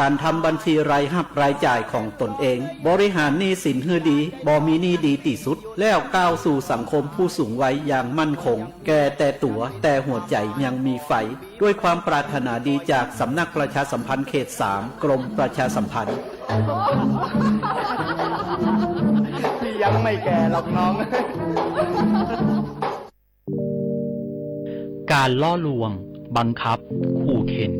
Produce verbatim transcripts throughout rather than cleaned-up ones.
การทำบัญชีรายรับรายจ่ายของตนเอง บริหารหนี้สินให้ดี บ่มีหนี้ดีที่สุด แล้วก้าวสู่สังคมผู้สูงวัยอย่างมั่นคง แก่แต่ตั๋วแต่หัวใจยังมีไฟ ด้วยความปรารถนาดีจากสำนักประชาสัมพันธ์เขตสาม กรมประชาสัมพันธ์ พี่ยังไม่แก่หรอกน้อง การล่อลวง บังคับ ขู่เข็น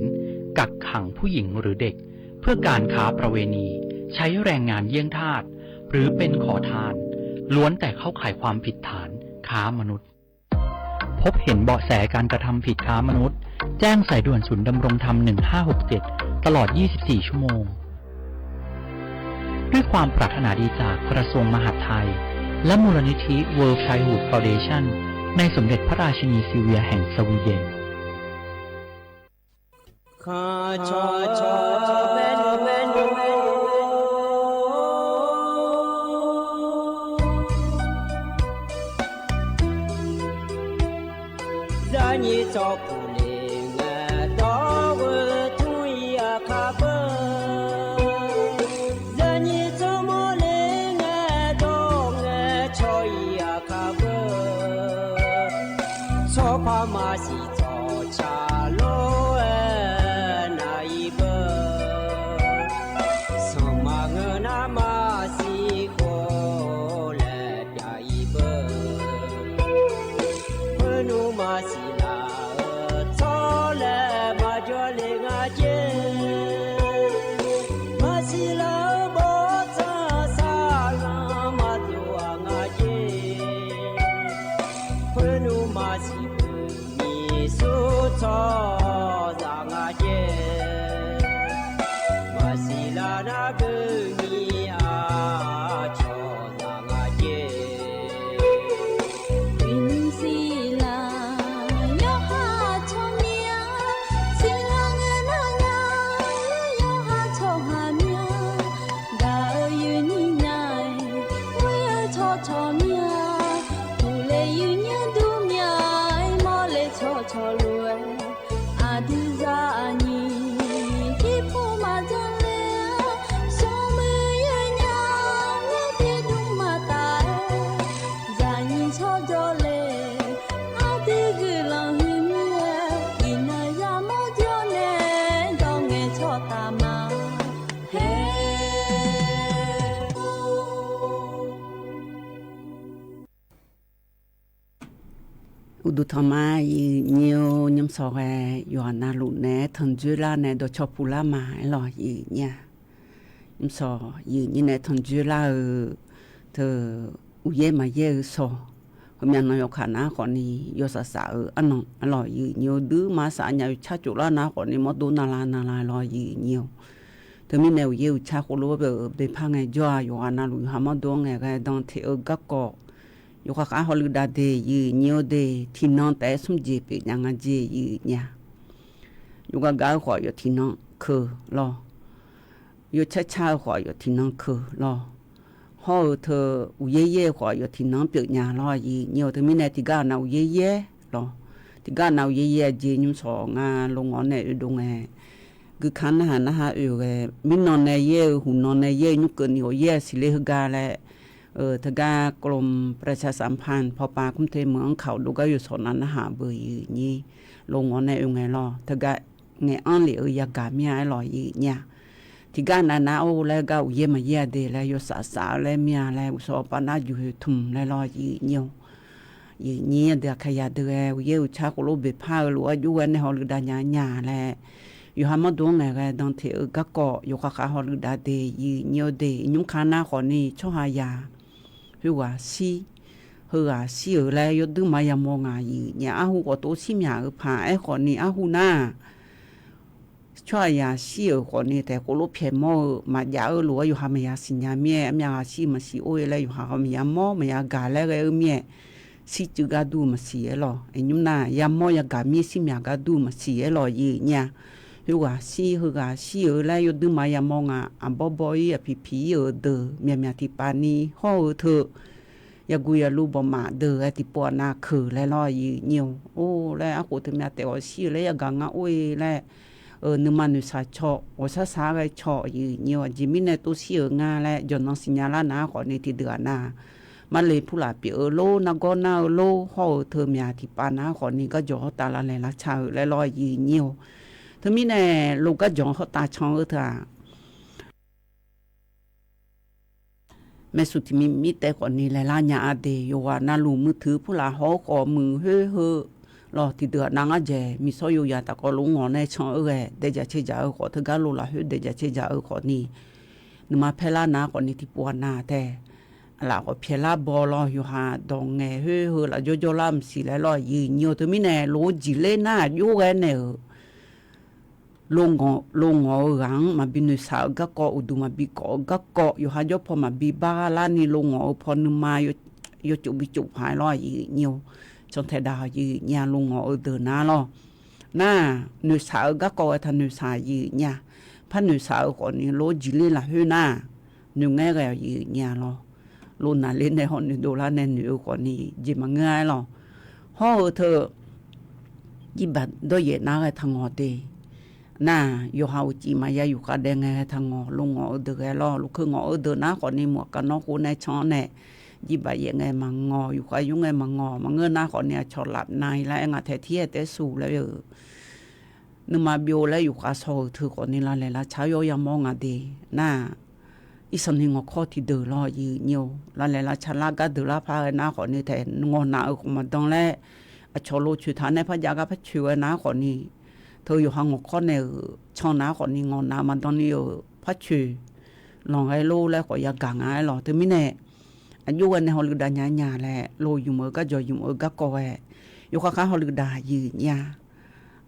กักขังผู้หญิงหรือเด็ก เพื่อการค้าประเวณี ใช้แรงงานเยี่ยงทาส หรือเป็นขอทาน ล้วนแต่เข้าข่ายความผิดฐานค้ามนุษย์ พบเห็นเบาะแสการกระทำผิดค้ามนุษย์ แจ้งสายด่วนศูนย์ดำรงธรรม หนึ่งห้าหกเจ็ด ตลอด ยี่สิบสี่ ชั่วโมง ด้วยความปรารถนาดีจากกระทรวงมหาดไทย และมูลนิธิ World Childhood Foundation ในสมเด็จพระราชินีซิลเวียแห่งสวีเดน Zaqnyiq tsawrpuq le ngae dawr-eu tmr-ir aqkar beu. Zaqnyiq tsawrmawr le ngae dawr ngae cawq-ir aqkar beu. Tsawrpar maqsiq tsawqtsaq lof-aer nav-ir beu. Sanqma ngeur nar maqsiq khof laer pyav-ir beu. Khoernmr maqsiq laf-eu tsawrlaer maqjawr le nga jer. Maqsiq laf-eu bawrtsanq saqlanq maqdov-aq nga jer. Khoernmr maqsiq beu nyiq sur tsawrhaqzaq nga jer. Maqsiq laf nar beu nyiq aqcawq zaq nga jer. Uiqnymr siq laf yawqha tsawrmyanr, siqlar ngae nar nya yawqha tsawrhaq myanr. Gaq-eu uiqnymr nya-aer ghoer-eu tsawrcawq myanr. Uqle uiqnymr dur myanr-aer mawrle tsawrcawq lof-aer, aqdui zaqnyiq irpov maqdzanr le-aer, smrmuiq yawnyaf-anr tiqdmr maqtaf-aer, zaqnyiq tsawrjawr le, aqdui guiqlanq huiqmyar-aer, iqnan yamawr jawr nae dawr ngae tsawrtaf ma. Hae. Uqduq tanqma, iqnyir-or, nymrsawq ghae yawqghaq navluf naeq-aer tanqdzoerlar nae dawqcawq puqlar ma aerlawq, iqnyir-a. Nymrsawq iqnyir nae tanqdzoerlar-eu teu, uqyaer maqyaer-eu shawq, heumyav nan yawkaq nar khawfni yawsaf saf-eu arnan aerlawq, iqnyir-or, duima saf nya-eu car coflar nar khawfni mawrdo navla navla lawr, iqnyir-or. Teumirnae uqyaer uqcar khoerlof-aer beqpar ngaejawr-aq, yawqghaq navluf yawqha mawrdo-anr ngaeqghae dan teq-eu garkawv, yawqkhaq khaq hawluiv dav de, iqnyir-or de, tiqnan taef-aer smr jeq pyeuf nya nga jeq, iqnyir-a. Yawqgar gar-eu khawf yawf tiqnan keuv lawr. Yawcar car-eu khawf yawf tiqnan keuv lawr. Hawr-eu teu uqyaer yaer-eu khawf yawf tiqnan-anr pyeuf nya lawr, iqnyir-or. Teumirnae tiqgar nav uqyaer yaer lawr. Tiqgar nav uqyaer yaer-a jeq nymrsawq ngar lo ngawr nae oedov ngae, guikar narhaq narhaq oe-eu ghae, mirnan nae yaer-eu, huqnan nae yaer-eu, nymr keuvni ghawqyaer-a siqle heugar laer, teugar กรมประชาสัมพันธ์ พ.ป. กรุงเทพฯ เหมือน anr kaq-awr dov gar yawsawq nav narhaq beu, iqnyir lo ngawr nae oe ngae lawr. Teugar ngaeq-anr lef-eu yagaq mir-a aerlawq, iqnyir-a. Tiqgar nav nar-or laer gar uqyaer maqyaer-a de laer yawsaf saf-eu laer mir-a laer uqsawq pav nar juq hoeq tmq laer lawr, iqnyir-or. Iqnyir aqdui aqkaqyaq deuq-aer uqyaer uqcar khoerlof-aer beqpar-eu lof-aer jov ghae nae hawluiv dav nya nya laer, yawqha mawrdo-anr ngaeqghae dan teq-eu garkawv yawqkhaq khaq hawluiv dav de, iqnyir-or de, iqnymr ka nar khawfni tsawrhaqzaq khoerghaq shir, heughaq shir-euq laer yawduir maqya mawr nga, iqnyir-a. Arhu khawf tov shir myaq-euq paq-aer khawfni arhu nar-aq, tsawrhaqzaq shir-euq khawfni taef khoerlof pyaeq mawr-eu maqjav-eu lof-aer yawqha maqya siqnya mir-aer, armyav ghaq shir maqsiq or-e laer yawqha maqya mawr maqya gaq laer ghae-eu mir-aer, shircuiv gar dur-eu maqsiq aerlawq. Iqnymr nar yamawr yagaq mir shir myaq gar dur-eu maqsiq aerlawq, iqnyir-a. Khoerghaq shir heughaq shir-euq laer yawduir maqya mawr nga. Aqbawr bawr-ir aqpiq piq-ir-euq deuq myaqmyaq tiqpav ni hawr-eu teu, yaqguq yaqlu bawqmaf deuq-aer tiqpov aqnav keuq laer lawr, iqnyir-or. Or laer arkhof teumyav taef ghawq shir-euq laer yagaq ngar or-e laer, nuima noeqshaq caw, ghawqshar shaq-aer ghae caw, aqyuif aqnyir-awr, aqjeq mirnae tov shir-euq nga laer jawqnan siqnya lar nar khawfni tiqdeuq-aq nar, marle purlaf pyeuf-eu lor, nargawr nar-eu lor, hawr-eu teu myaq tiqpav nar khawfni garjawq hawrtav lavlaeq lavca-euq laer lawr, aqyuif aqnyir-awr. Teumirnae lo garjawq hawrtav can-eu teu-aq, maeqsuq tiqmir mirtaev khawfni laeqlar nya-a de. Yawqghaq navluf muiq tuiq purlaf haw-eu khawf muiq khoer heu lawq, tiqdeuq-aq nar ngar dzaeq miqsawr yawzaq tafkawv lof-aer ngawq nae can-eu ghae daeqdzaq caev dzaq-eu khawf, teugar lo lafkhoer daeqdzaq caev dzaq-eu khawfni, nuima paerlar nar khawfni tiqpov-aq nar tae, laf khawf pyaeqlar baw lawr, yawqha dawq ngaeq khoer heu lafjawr jawrlar maqsiq laer lawr, aqyuif aqnyir-awr. Teumirnae lo-eu jeq ler nar aqjox ghae naeq-euq lo ngawq-eu ghaq-anr maqbi noeqshaq-eu garkawv, uqduq maqbi kawf-eu garkawv, yawqha jawr paw maqbi bar gharlarni lo ngawq-eu paw nuima yawcof bi cof paq-aer lawr, aqyuif aqnyir-awr. Cantaeq daq, aqyuif aqnyir-a, lo ngawq-eu deuq nar lawr. Nar, noeqshaq-eu garkawv ghae taq noeqshaq, aqyuif aqnyir-a. Par noeqshaq-eu khawfni lo-aer jeq ler lafkhoer nar, noeqngaer ghae, aqyuif aqnyir-a lawr. Lo naqler nae hawr noeqdov lar nae noeq-eu khawfni jeq maqngeur-aer lawq. Hawr-eu teu jirbaq dawryaef nar ghae taq ngawq de. Nar, yawqha uqcif maqya yufkhav daev ngae ghae taq ngawq, lo ngawq-eu deuq ghae lawr. Lokeu ngawq-eu deuq nar khawfni muiq-aq kavnawr khov nae can-awr nae, jirbaq yaef ngae maqngawq, yufkhav yur ngae maqngawq, maqngeur nar khawfni aqcawq laf nav-ir lar-aer ngaq taeq tir-aer taef-aer shuq laer-eu nuima byov laer yufkhav shaw-euq teu khawfni lavlaeq lavca-awr yawr yamawr nga de. Nar, irsanqni ngawqkawr tiqdeuq lawr, aqyuif aqnyir-awr, lavlaeq lavca lar gardeuq lar par ghae nar khawfni taef ngawq naf-eu khawf maqdan laer, aqcawq lo coeq taq nae par jav gar par coeq ghae nar khawfni, teu yawqha ngawqkawr nae-euq can nar khawfni ngawq naf-eu maqdan ni-euq par coeq lanq ghae lor laer khawf yagaq nga-aer lawq. Teumirnae aqjox ghae nae hawluiv dav nya nya laer lo yumq-eu garjawq yumq-eu garkawv ghae, yawkhav khar hawluiv dav, aqyuif aqnyir-a.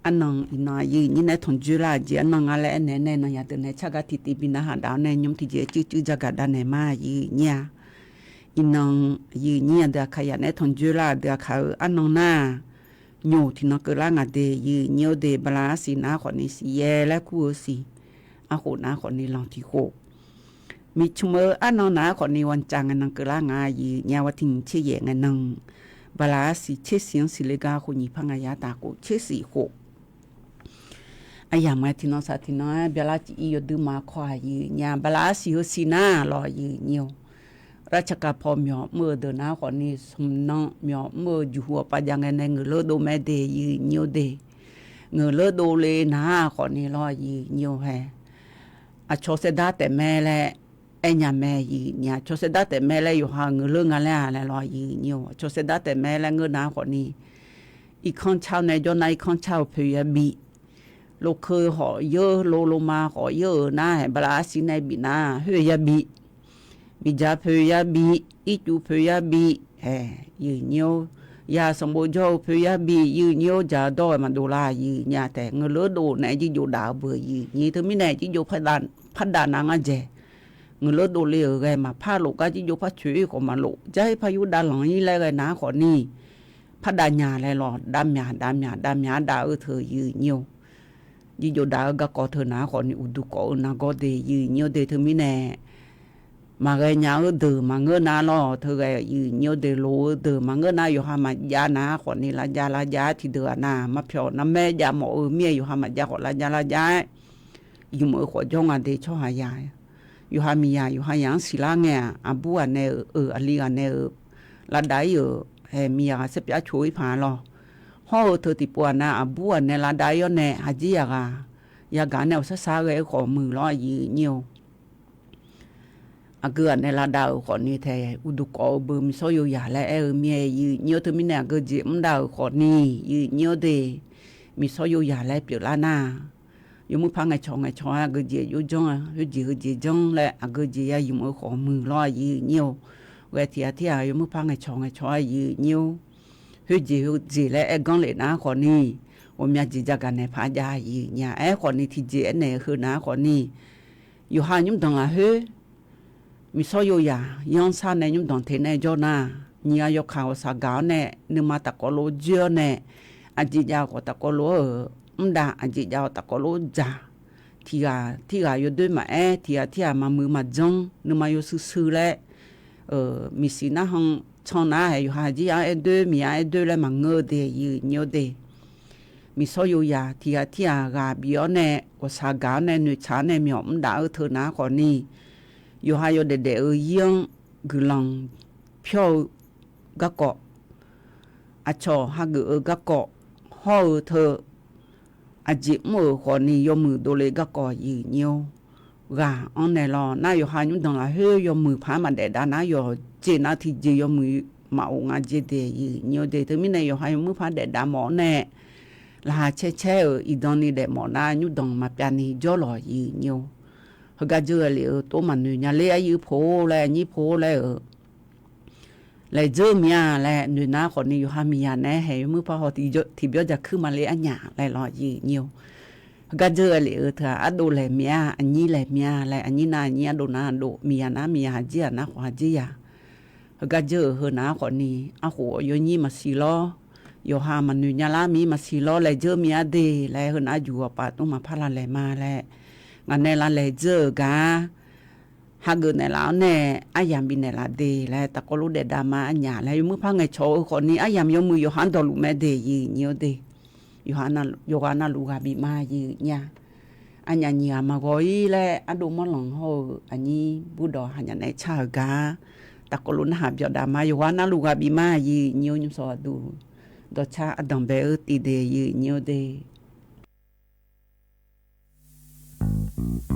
Arnan iqnan aqyuif aqnyir nae tanqjoer lar-aq jeq arnan nga laer aernaeq nae nan yadeuq nae car gar tiqtiv bi narhaq daf-awr nae nymr tiqjeq cuivcuiv jagaq dav naeq ma, aqyuif aqnyir-a. Iqnan aqyuif aqnyir aqdui aqkaq yaf nae tanqjoer lar-aq dui aqkaq-eu arnan nar, nyoq tiqnan keuvlar nga de, aqyuif aqnyir-awr de. Bala arsiq nar khawfni siqyaer laer kur-eu siq, arkhof nar khawfni lanq tiq khof. Miqcmq-eu arnan nar khawfni wancav ngae nan keuvlar nga, aqyuif aqnyir-a, war tiq nyiq tser yaef ngae nan. Bala arsiq tser siq-anr siqle gar khof nyiq par nga yar taf khof tser siq khof. Aryamq ngae tiqnan saq tiqnan-aer byalar cif-ir yawdui ma kawr-aq, aqyuif aqnyir-a. Bala arsiq heu siq nar lawr, aqyuif aqnyir-awr. Ravcaqkaq paw myawq mr-eu deuq nar khawfni smq nan myawq mr-eu jeqhu awqpav jav ngae nae ngeuqleur dov mae de, aqyuif aqnyir-awr de. Ngeuqleur dov le nar khawfni lawr, aqyuif aqnyir-awr hae. Aqcawq saevdar taef mae laer aer nya mae, aqyuif aqnyir-a. Aqcawq saevdar taef mae laer yawqha-euq ngeuqleur nga laer-aq laer lawr, aqyuif aqnyir-awr. Aqcawq saevdar taef mae laer ngeur nar khawfni, irkanr car-eu nae jawr nar irkanr car-eu poeq yabi. Lokeu khawf yeur, lo loma khawf yeur-euq nar-aer, bala arsiq nae bif nar khoer yabi. Miqdzaq poeq yabi, ircuf poeq yabi, aqyuif aqnyir-awr. Yaq sanqbof jawr-eu poeq yabi, aqyuif aqnyir-awr. Dzaq dawr-eu maqdov lar, aqyuif aqnyir-a taef. Ngeuqleur dov nae jirjov daf-eu beu, aqyuif aqnyir. Teumirnae jirjov par dav nar ngar dzaeq. Ngeuqleur dov le-euq ghae maqpar lof gar jirjov par coeq-ir khawf maqlof, jar-ir par yurdav lanq-ir laer ghae nar khawfni, par dav nya laer lawr. Dav myaq dav myaq dav myaq-aer dav-eu teu, aqyuif aqnyir-awr. Jirjov daf-eu garkawv teu nar khawfni uqduq kawf-eu nargawr de, aqyuif aqnyir-awr de. Teumirnae maqghae nya-eu deuq maqngeur nar lawr, teu ghae aqyuif aqnyir-awr de. Loq-eu deuq maqngeur nar yawqha maqjav nar khawfni lavjav lavjav-aer tiqdeuq-aq nar, marpyawq narmaer jav mawf-eu mir-aer yawqha maqjav khawf lavjav lavjav-aer yumq-eu khawf jawr nga de, tsawrhaq yaq. Yawqha miqyaq yawqha yaq-anr siqlar ngae-aq, aqbur ghaq nae-euq, euq aqli ghaq nae-euq lavdav-ir-euq, hae miqyaq ghaq saerpyav coq-ir paq lawr. Hawr-eu teu tiqpov-aq nar, aqbur ghaq nae lavdav-ir-awr nae haqjir yaq ghaq yagaq nae awqsar sar ghae-eu khawf muiq lawr, aqyuif aqnyir-awr. Aqgeu ghaq nae lavdav-euq khawfni taef uqduq kawf-eu beu miqsawr yozaq laer aer-eu mir-aer, aqyuif aqnyir-awr. Teumirnae aqgeu jeq mr dav-euq khawfni, aqyuif aqnyir-awr de, miqsawr yozaq laer pyeuflar nar, yawmuir par ngaeqcawq ngaeqcawq-aer aqgeu jeq jov janr-a, khoerjeq heujeq janr laer aqgeu jeq ya yumq-eu khawf muiq lawr, aqyuif aqnyir-awr. Ghae tiq ghaq tir ghaq yawmuir par ngaeqcawq ngaeqcawq-aer, aqyuif aqnyir-awr. Khoerjeq heujeq laer aer ganr lef nar khawfni, ghawqmya jeq jagaq nae paq jav, aqyuif aqnyir-a. Aer khawfni tiqjeq aernaeq heu nar khawfni, yawqha nymrdanq lafkhoer miqsawr yozaq yanrsar nae nymrdanq teq nae jawr nar, nyiq ghaq yawkaq ghawqshaq gaq-awr nae nuima tafkawv lof-aer dzoer-awr nae, aqjeq jav khawf tafkawv lof-aer-euq mr dav, aqjeq jav khawf tafkawv lof-aer dzaq. Tiq ghaq tirghaq yawdoer maqaer, tiq ghaq tirghaq maqmuiq maqjanr, nuima yawshuir shuir laer, miqsiq narhan can nar-aer yawqha jir-anr aer doer, miq-anr aer doer laer maqngeur-eu de, aqyuif aqnyir-awr de. miqsawr yoyaq tiq ghaq tirghaq ghaq bif-awr nae, ghawqshaq gaq-awr nae, noeqtsaq-awr nae myawq mr daf-eu teu nar khawfni, yawqha yawdaef daef-eu zir-anr guiqlanq pyawr-eu garkawv, aqcawq hageuf-eu garkawv hawr-eu teu, aqjeq mr-euq khawfni yawmuiq dovle garkawv yiq nyir-or, ghaq-anr naeq lawq. Nar yawqha nymrdanq lafkhoer yawmuiq paq-aer maqdaef dav nar, yawqjeq nar tiqjeq yawmuiq maqghof nga jeq de yiq nyir-or de. Teumirnae yawqha yawmuiq paq-aer daef dav mawf-awr nae, laqkhaq caer caer-euq iqdan ni daef mawf nar, nymrdanq maqpyav ni jawrlawq yiq nyir-or. Heugar dzeur-eu lef-eu tov maqnoeq nya ler, aqyuif po-or laer, aqnyir po-or laer-euq laeq dzeur mir-a laer noeq nar khawfni, yawqha miqyaq naeq-aer haeq yawmuiq paq haw tiqbyawr jaqkuir ma ler arnyaf laer lawq yiq nyir-or. Heugar dzeur-eu lef-eu teu-aq, ardov laeq mir-a, aqnyir laeq mir-a laer, aqnyir nar aqnyir, ardov nar ardov, miqyaq nar miqyaq, haqjir-aq nar khawf haqjir yaq. Heugar dzeur-euq heu nar khawfni, arkhof yawnyir maqsiq lawr, yawqha maqnoeq nya lar mir maqsiq lawr, laeq dzeur mir-a de laer, heu nar juq ghawqpav tmr maqpar lavlaeq ma laer, ngaq nae lavlaeq dzeur-euq gar hageuf naeqlaf-awr nae, aryamq bifnaeq laf de laer, taqkawv lof daef dav ma arnyaf laer, yawmuiq paq ngaeqcawq-eu khawfni, aryamq yawmuiq yawqha-anr dawqluf mae de yiq nyir-or de. Yawqha navluf ghaq bif ma yiq nyir-a. Arnyaf nyiq ghaq maqghawq-ir laer, ardov mawrlanq hawr-eu aqnyir burdawq haqnyaf naeq-aer car-euq gar, taqkawv lof narhaq byawq dav ma, yawqha navluf ghaq bif ma yiq nyir-or, nymrshawq aqduq dawqcar ardanq bae-eu tiv de yiq nyir-or de. Taelaf-eu yaqbuq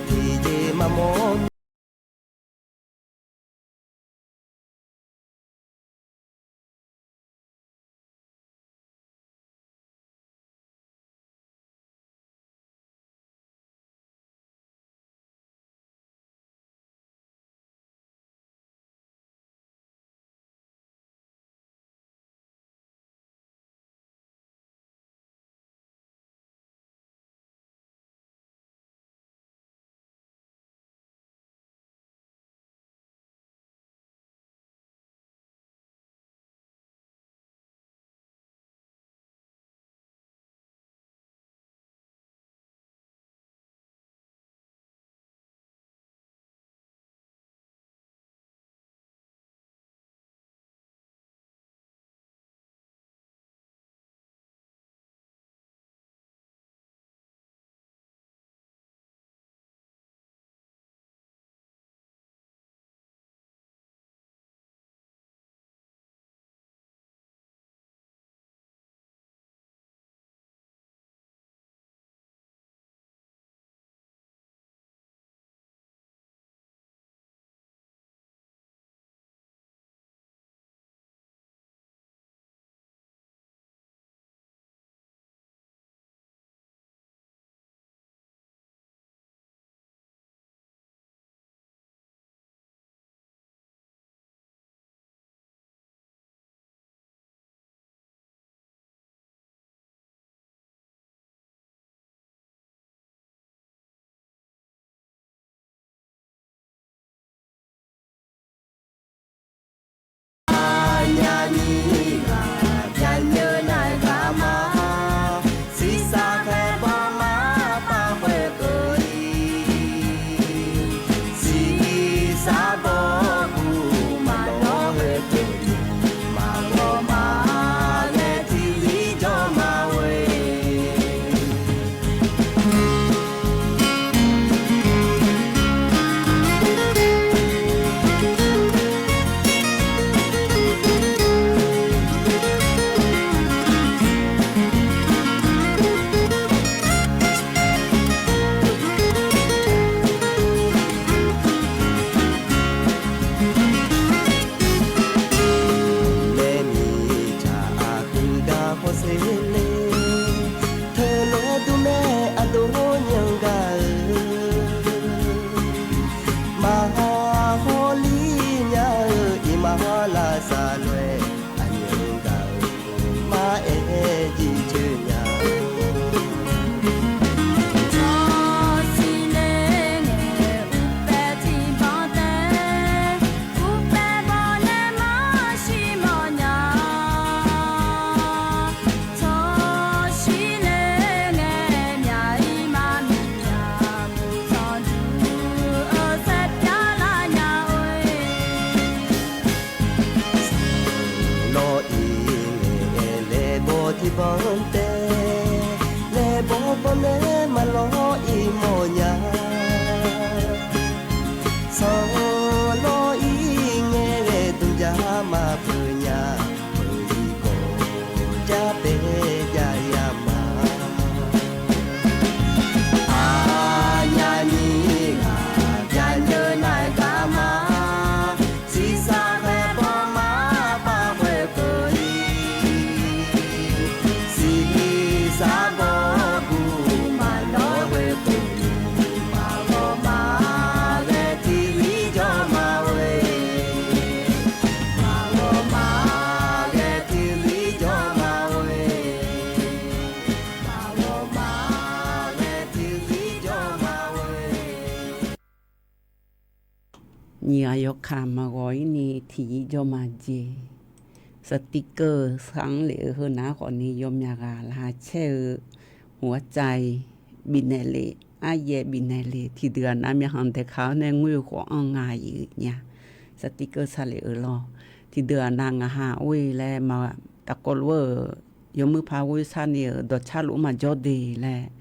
tiqjeq maqmawr Laer miqtsaq aqduidaq hawsher le. Teulof-aer durmaer aqdov nyan gaq-eu, maqha hawli nya-eu iqmax lavsav lof-aer aqnyanq gaq-eu, maqaer jircoer nya-eu. Tawsiq nae ngaeq Anr tae laer bawrbawr nae maqlawr ir mawrnya. Sanqlanr ir ngae ghae dmq jar maqpeuq nya. Peuq ir khawf jar taef jav yama. Aqnyaf nyiq ghaq jaqnjeuq naeq gar ma. Shiqshaq khaeq bawr ma, paq khoeq keuv ir. Shiqshaq bawr guq maqlawr khoeq keuv ir. Maqghawq ma ghae tiqzir jawr ma-oe. Maqghawq ma ghae tiqzir jawr ma-oe. Maqghawq ma ghae tiqzir jawr ma-oe. Nyiq ghaq yawkaq maqghawq ir ni tiqzir jawr ma jeq. Saqtiqkeuv sar-anr lef-eu heunar khawf ni yawmyaq ghaq laqkhaq caer-eu, hmq arcav-i bifnaeq le, aryaev bifnaeq le, tiqdeuq-aq nav myavkhanq daeqkaq-awr nae ngoer-eu khawf anr nga aqyuif nya. Saqtiqkeuv sar lef-eu lawr, tiqdeuq-aq nav ngaqha or-e laer maq tafkawv lof-aer-euq yawmuiq paq ghoer sar ni-euq dawqcar lof-aer maqjawr de laer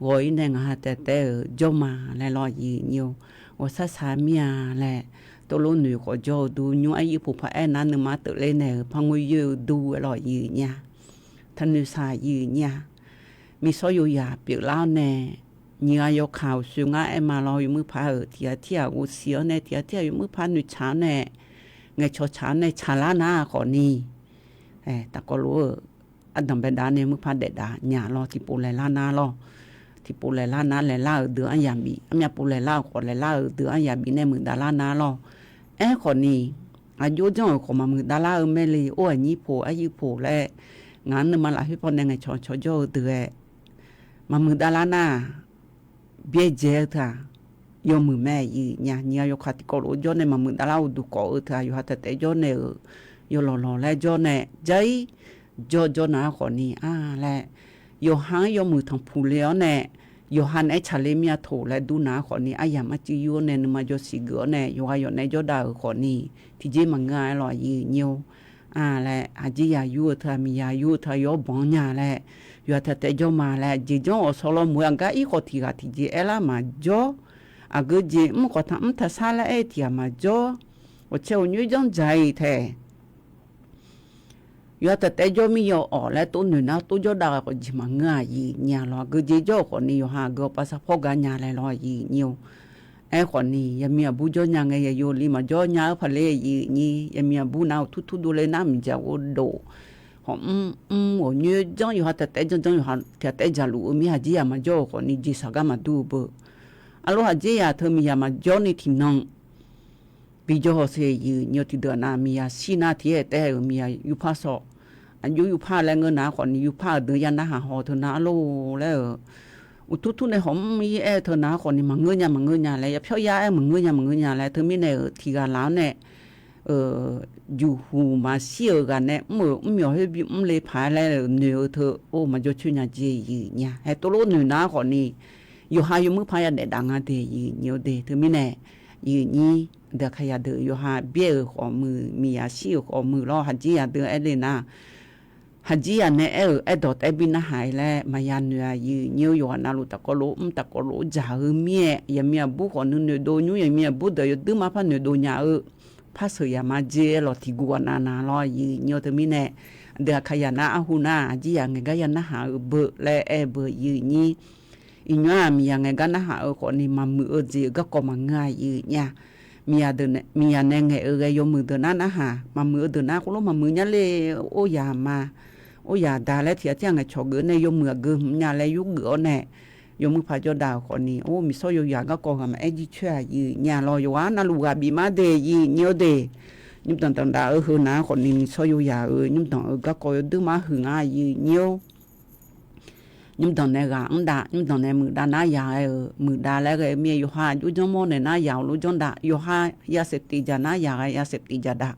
ghawq-ir nae ngaqha taef-aer-euq jawr ma laer lawr aqyuif nyir-or. Ghawqshar shaq mir-a laer, tov lof noeq khawf jawr-eu dur, nymr aryuir poq paq aernar nuima teuvler naeq-euq par ngoer yoer-eu dur-aer lawr aqyuif nyir-a. Taqnoeq shaq aqyuif nyir-a. Miqshawr yawzaq pyeuflar-awr nae, nyiq ghaq yawkaq uqshoe ngar aer ma lawr, yawmuiq paq-euq tiq ghaq tir ghaq ghovshiq-awr nae, tiq ghaq tir ghaq yawmuiq paq noeqtsaq-awr nae, ngaeqcawq tsaq-awr nae tsaqlar nar khawf ni, tafkawv lof-euq ardanq baedav nae muiq paq daef dav nya lawr, tiqpov laeqlar nar lawr. Tiqpov laeqlar nar laeqlar-euq deuq-anr yabif, armyav pov laeqlar-euq khawf laeqlar-euq deuq-anr yabif nae muiqdav lar nar lawr. Aerkhawf ni, aqjox janr-euq khawf maqmuiq dav lar-eu mae le, or aqnyir poq aryuir poq laer, ngaq-anr nuima lafkhoer pawnae ngaeqcawq cawq jawr-eu deuq-aer, maqmuiq dav lar nar, byaerdzae-eu teu-aq, yawmuiq mae aqyuif nya. Nyiq ghaq yawkaq tiqkawv lof-aer jawr nae maqmuiq dav lar uqduq kawv-eu teu-aq, yawqha taef taef jawr nae-euq, yawlawq lawq laer jawr nae, jar-ir jawr jawr nar khawf ni-a laer, yawqha-anr yawmuiq tanqpuq le-awr nae, yawqha naeq-aer tsaqler mir-a toq laer dur nar khawf ni, aryamq arcuiv yur-awr nae nuima jawr siqgeuf-awr nae yawqghaq yawq nae jawrdav-euq khawf ni, tiqjeq maqngeur-a aer lawr aqyuif nyir-or. A laer, haqjir yaq yur-eu teu-aq, miqyaq yur-eu teu-aq, yawr banq nya laer, yawqha taef taef jawr ma laer, jeq janr awqsawq lawr moq-aer aqgar ir khawf tiq ghaq tiqjeq aerlar maqjawr. Aqgeu jeq mr khawf taq mr taq sar laer aer tiq ghaq maqjawr. Ghawqcae ghawqnyoer janr dzaq-iq tae yawqha taef taef jawr mir yaw-awq laer tov noeq nar tov jawrdav-eu khawf jeq maqngeur-a aqyuif nya lawr. Aqgeu jeq jawr-euq khawf ni yawqha aqgeu awqpav sarpawr gar nya laer lawr aqyuif nyir-or. Aerkhawf ni yaqmiq aqbur jawr nya ngae, yaqyo li maqjawr nya-eu paqler aqyuif nyir, yaqmiq aqbur nar uqtur tur dovle nar mqjaq ghov dof. Hawq mr mr ghawqnyoer janr yawqha taef taef janr janr yawqha taef taef jaqluf-eu mir haqjir yaq maqjawr-euq khawf ni jeqsaq gar maqdur-eu beu. Arlof haqjir yaq teu miqyaq maqjawr ni tiqnan bijawr hawsher aqyuif nyir-or. Tiqdeuq nar miqyaq shir nar tiq ghae taef-euq miqyaq yurpar sawq. Aqjox yurpar laer ngeur nar khawf ni yurpar-euq deuq ya narhaq haw teu nar arlor laer-euq uqtur tur nae hawq mr ir aer-eu teu nar khawf ni maqngeur nya maqngeur nya laer, yapyawr ya-aer maqngeur nya maqngeur nya laer, teumirnae-euq tiq ghaq laf-awr nae juqhuq maqshir-euq ghaq nae mr-euq mrmyawq khoer bimr le paq-aer laer-euq noeq-eu teu, or, maqjawr coer nya jeq aqyuif nya. Haeq tov lof noeq nar khawf ni yawqha yawmuiq paq ya daef dav nga de aqyuif nyir-or de. Teumirnae aqyuif nyir deuq aqkaq yaq deuq yawqha byaer-euq khawf muiq, miqyaq shir-euq khawf muiq lawr, haqjir yaq deuq aer le nar haqjir yaq nae aer-euq aerdawq taef-aer bi narhaq-ir laer maqya noeq aqyuif nyir-or. Yawqghaq navluf tafkawv lof mr tafkawv lof dzaq-eu mir-aer, yaqmiq aqbur khawf nuinoeq dov nymr, yaqmiq aqbur deuq yawduir mar par noeqdov nya-eu par sheuq yaq ma jeq-aer lawq tiq guv ghaq nav nav lawr aqyuif nyir-or. Teumirnae deuq aqkaq yaq nar arhu nar haqjir yaq ngaeq gar ya narhaq-eu beu laer aer-eu beu aqyuif nyir. Iqnymr-aq miqyaq ngaeq gar narhaq-eu khawf ni maqmuiq-eu jeq-euq garkawv maqngeur aqyuif nyir-a. Miqyaq nae ngaeq-eu ghae yawmuiq deuq nar narhaq, maqmuiq-eu deuq nar khoerlof maqmuiq nya le, or yaq ma, or yaq da laer tiq ghaq tir ghaq ngaeqcawq geuf nae yawmuiq aqgeu hmq nya laer yurgeuf-awr nae yawmuiq paq jawrdav-euq khawf ni, or, miqshawr yawyaq garkawv ghaq maqaer jircoer aqyuif nyir-a lawr. Yawqghaq navluf ghaq bif mar de aqyuif nyir-or de. Nymrdanq danqdav-eu heu nav-anr khawf ni miqshawr yawyaq-euq nymrdanq-euq garkawv yawduir mar huiq nga aqyuif nyir-or. Nymrdanq nae ghaq mr dav, nymrdanq nae muiqdav nar yaq ghae-euq muiqdav laer ghae-eu mir-aer, yawqha aqjox janrmawr naeq nar yaq-euq lof janr dav, yawqha ya saef tiq jaq nar yaq ghae ya saef tiq jaq dav,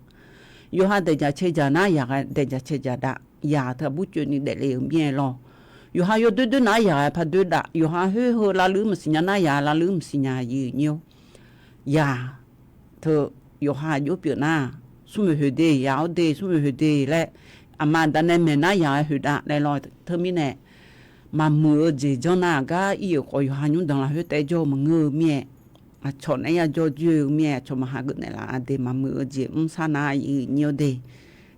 yawqha daeq jaq cae jaq nar yaq ghae daeq jaq cae jaq dav, yaq teu aqbur coevni daefle-euq mir-aer lawr. Yawqha yawdoer doer nar yaq ghae par doer dav, yawqha khoer heu lavluir maqsiq nya nar yaq lavluir maqsiq nya aqyuif nyir-or. Yaq teu yawqha aqjox pyeuf nar, smrmoeq hoeq de, yaq-awr de, smrmoeq hoeq de laer, aqma aqda nae maeqnar yaq-aer hoeqdav laer lawr. Teumirnae maqmuiq-eu jeq janr nar-aq gar ir-euq khawf, yawqha nymrdanq lafkhoer taef-aer jawr-eu maqngeur-eu mir-aer, aqcawq naeq-aer ya jawr joer-eu mir-aer, aqcawq maqha geuf naeqlaf-a de. Maqmuiq-eu jeq mr sar nar, aqyuif nyir-awr de.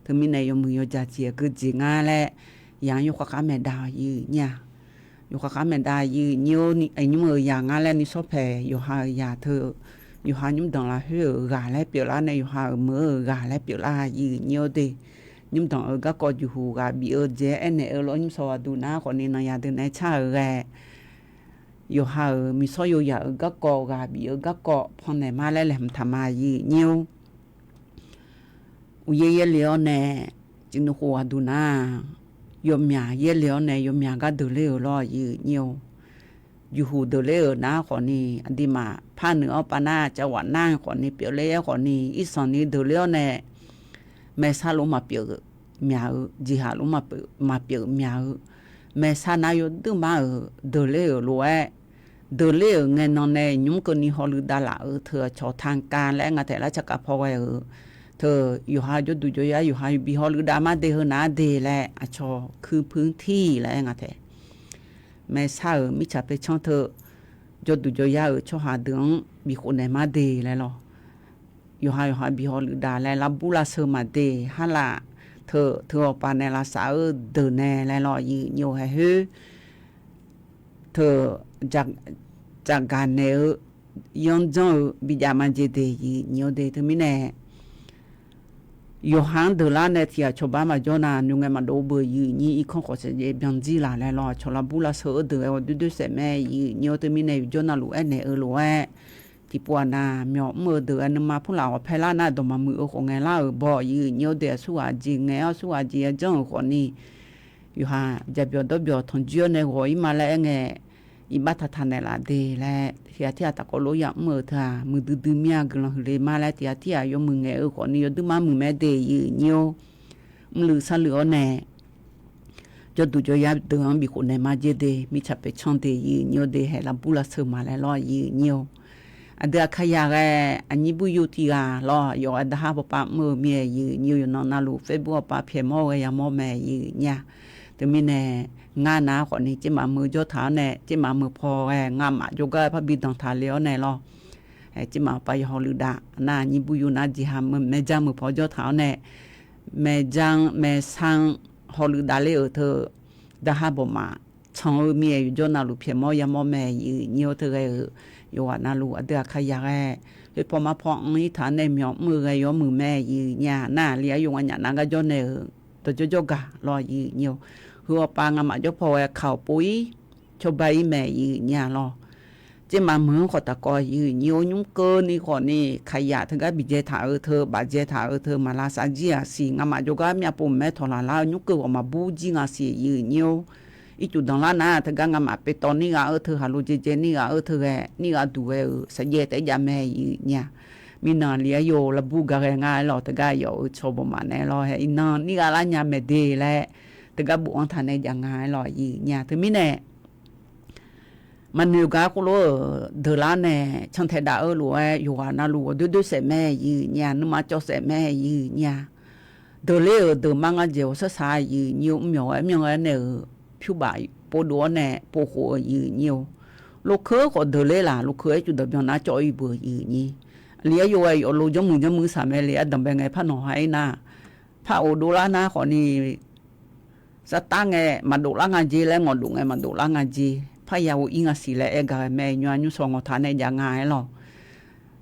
Teumirnae yawmuiq yawjaq jeq-aq geujeq nga laer, yaq-anr yawkhav khav maeqdav-awq, aqyuif nyir-aq. Yawkhav khav maeqdav, aqyuif nyir-awr, aqnymr-euq yaq nga laer nuisawr paeq, yawqha-euq yaq teu, yawqha nymrdanq lafkhoer-euq ghaq laer pyeuflar nae, yawqha-euq meuq-eu ghaq laer pyeuflar, aqyuif nyir-awr de. Nymrdanq-euq garkawv juqhuq ghaq bif-eu jeq-aer aernaeq-eu lof-aer, nymrshawq ghaq duq nar khawfni nanyaf deuq naeq-aer car-euq ghae, yawqha-euq miqsawr yoyaq-euq garkawv ghaq bif-eu garkawv pannaeq ma laer laeqhmq taq ma, aqyuif nyir-awr. Uqyaer yaerle-awr nae, ciqnuv khof ghaq duq nar, yawmyaq yaerle-awr nae yawmyaq gar deuq ler-euq lawr, aqyuif nyir-awr. Juqhuq deuq ler-euq nar khawfni, aqduimaf par nuiq-awr pav nar, cawaq nar khawfni, pyeufler-aer khawfni, irsanqni deuq ler-awr nae, maeqsar lof maqpyeuf myaq-eu, jeqhaq lof maqpyeuf myaq-eu, maeqsar nar yawduirmar-euq deuq ler-euq lof-aer, deuq ler-euq ngae nan nae nymr keuvni hawluiv davlaf-eu teu aqcawq tanqkav laer nga taef, lar caqkav paw ghae-euq teu, yawqha jawrduq jawryar yawqha bi hawluiv dav mar de, heu nar de laer aqcawq kuir puir tir laer nga taef. Maeqsar-euq mirtsaq paercanr teu, jawrduq jawryar-euq tsawrhaq deuq-anr bikhof naeq mar de laer lawr. Yawqha yawqha bi hawluiv dav laer, lavbur lavsheu maqde, harlaf teu teu-awq pav nae lavsav-eu deuq nae laer lawr, aqyuif nyir-awr, haeq khoer teu, tsafgaq naeq-eu yanr janr-eu bijav ma jeq de, aqyuif nyir-awr de. Teumirnae yawqha-anr deuq lar nae tiq ghaq cawba maqjawr nar, nymr ngae maqdov beu, aqyuif nyir. Irkanr khawf shaqjaev byanjir laf laer lawr, aqcawq lavbur lavsheu-eu deuq-aer ghawqdoer doer saef mae, aqyuif nyir-awr. Teumirnae yawqjawr navluf aernaeq-eu lof-aer, tiqpov-aq nar, myawq mr-eu deuq-aer nuima purlaf ghawqpae lar nar, dawq maqmuiq-eu khawf ngaelar-euq baw, aqyuif nyir-awr de. Aqsurghaq jeq ngaeq-awr aqsurghaq jeq yajanr-euq khawfni, yawqha jaqbyawq dawrbyawq tanqjoer-awr nae ghawq-ir ma laer aer ngae, iqbax taqtaq naeqlaf de laer, tiq ghaq tirghaq taqkawv lof yamr-euq teu-aq, muiqdui dui mir-a, guiqlanq huiqle ma laer tiq ghaq tirghaq yawmuiq ngaeq-eu khawfni yawduirmar muiq mae de, aqyuif nyir-awr. Mrluiv sarluiv-awr nae jawrduq jawryar deuq-anr bikhof naeq ma jeq de, mirtsaq paercanr de, aqyuif nyir-awr de, haeq lavbur lavsheu ma laer lawr, aqyuif nyir-awr. Aqdui Aqkaqyaq ghae aqnyir buryu tiq ghaq lawr, yawqghaq daqhar bawqpav mr-eu mir-aer, aqyuif nyir-awr. Yawqnan navluf Facebook-awr pav pyaeqmawr-eu ghae yamawr mae, aqyuif nyir-a. Teumirnae ngar nar khawfni, tsermaf meuq jawr taq-awr nae, tsermaf meuq paw ghae ngamaf jawrgar-aer parbi danqtaq le-awr nae lawr, tsermaf pav yawqha hawluiv dav nar, aqnyir buryu nar jeqha maeqja meuq paw jawr taq-awr nae, maeqja-anr maeqsar-anr hawluiv dav ler-euq teu, daqhar bawqmaf tsanq-eu mir-aer, yawqjawr navluf pyaeqmawr yamawr mae, aqyuif nyir-awr. Teughae-euq yawqghaq navluf aqdui Aqkaqyaq ghae, khoerpaw marpaw anr-ir taq-awr nae myawq mr-eu ghae yawmuiq mae, aqyuif nyir-a. Nar aqli-aer yawqghaq nyaf nar gar jawr nae-euq dawqjawr jawrgaq lawr, aqyuif nyir-awr. Heu-awr pav ngamaf jawr paw ghae kaq-awq pov-ir cawba-ir mae, aqyuif nyir-a lawr. Tsermaf meuq-anr khawf taqkawv, aqyuif nyir-awr. Nymr keuvni khawfni kaqyaq teugar bidzae taq-eu teu, bafdzae taq-eu teu, maqlavsav jir-aq siq. Ngamaf jawrgar myav pov mqmaer tawqlaq lar-eu nymr keuv ghawq maqbur jir nga siq, aqyuif nyir-awr. Ircuf danqlar nar teugar ngamaf paevtawv nir ghaq-eu teu, haqlo dzaedzae nir ghaq-eu teu ghae, nir ghaq duq ghae-euq sarjaev taef jav mae, aqyuif nyir-a. Mirnan aqli-aer yaw lavbur gaq ghae nga-aer lawr, teugar yawf-eu cawq bawqmaf nae lawr, hae iqnan nir ghaq lar nya maeq de laer, teugar bofanr taq nae jav nga-aer lawr, aqyuif nyir-a. Teumirnae maqnoeq gaq-aer khoerlof-euq deuq lar nae cantae dav-eu lof-aer, yawqghaq navluf ghawqdoer doer saef mae, aqyuif nyir-a. Nuima cawv saef mae, aqyuif nyir-a. Deuq ler-euq deuq mar ngar jeq ghawqshar shaq, aqyuif nyir-awr. Mr myawq-aer myanr-aer nae-euq pyur baf povdov-awr nae povkhof-eu, aqyuif nyir-awr. Lokeur khawf deuq ler laf, lokeur-aer ircuf danqbyan nar cawv-ir beu, aqyuif nyir. Aqli-aer yaw ghae yawf lo janrmuiq janrmuiq saq mae le, ardanqbae ngae par nawq ha-ir nar, par of dovlar nar khawfni, sartar ngae maqdov lar nga jer laer, ngawqdov ngae maqdov lar nga jer, parya ghof-ir nga siq laer aer gaq ghae mae. Nymr-a nymr shawq ngawqtaq nae jav nga-aer lawr.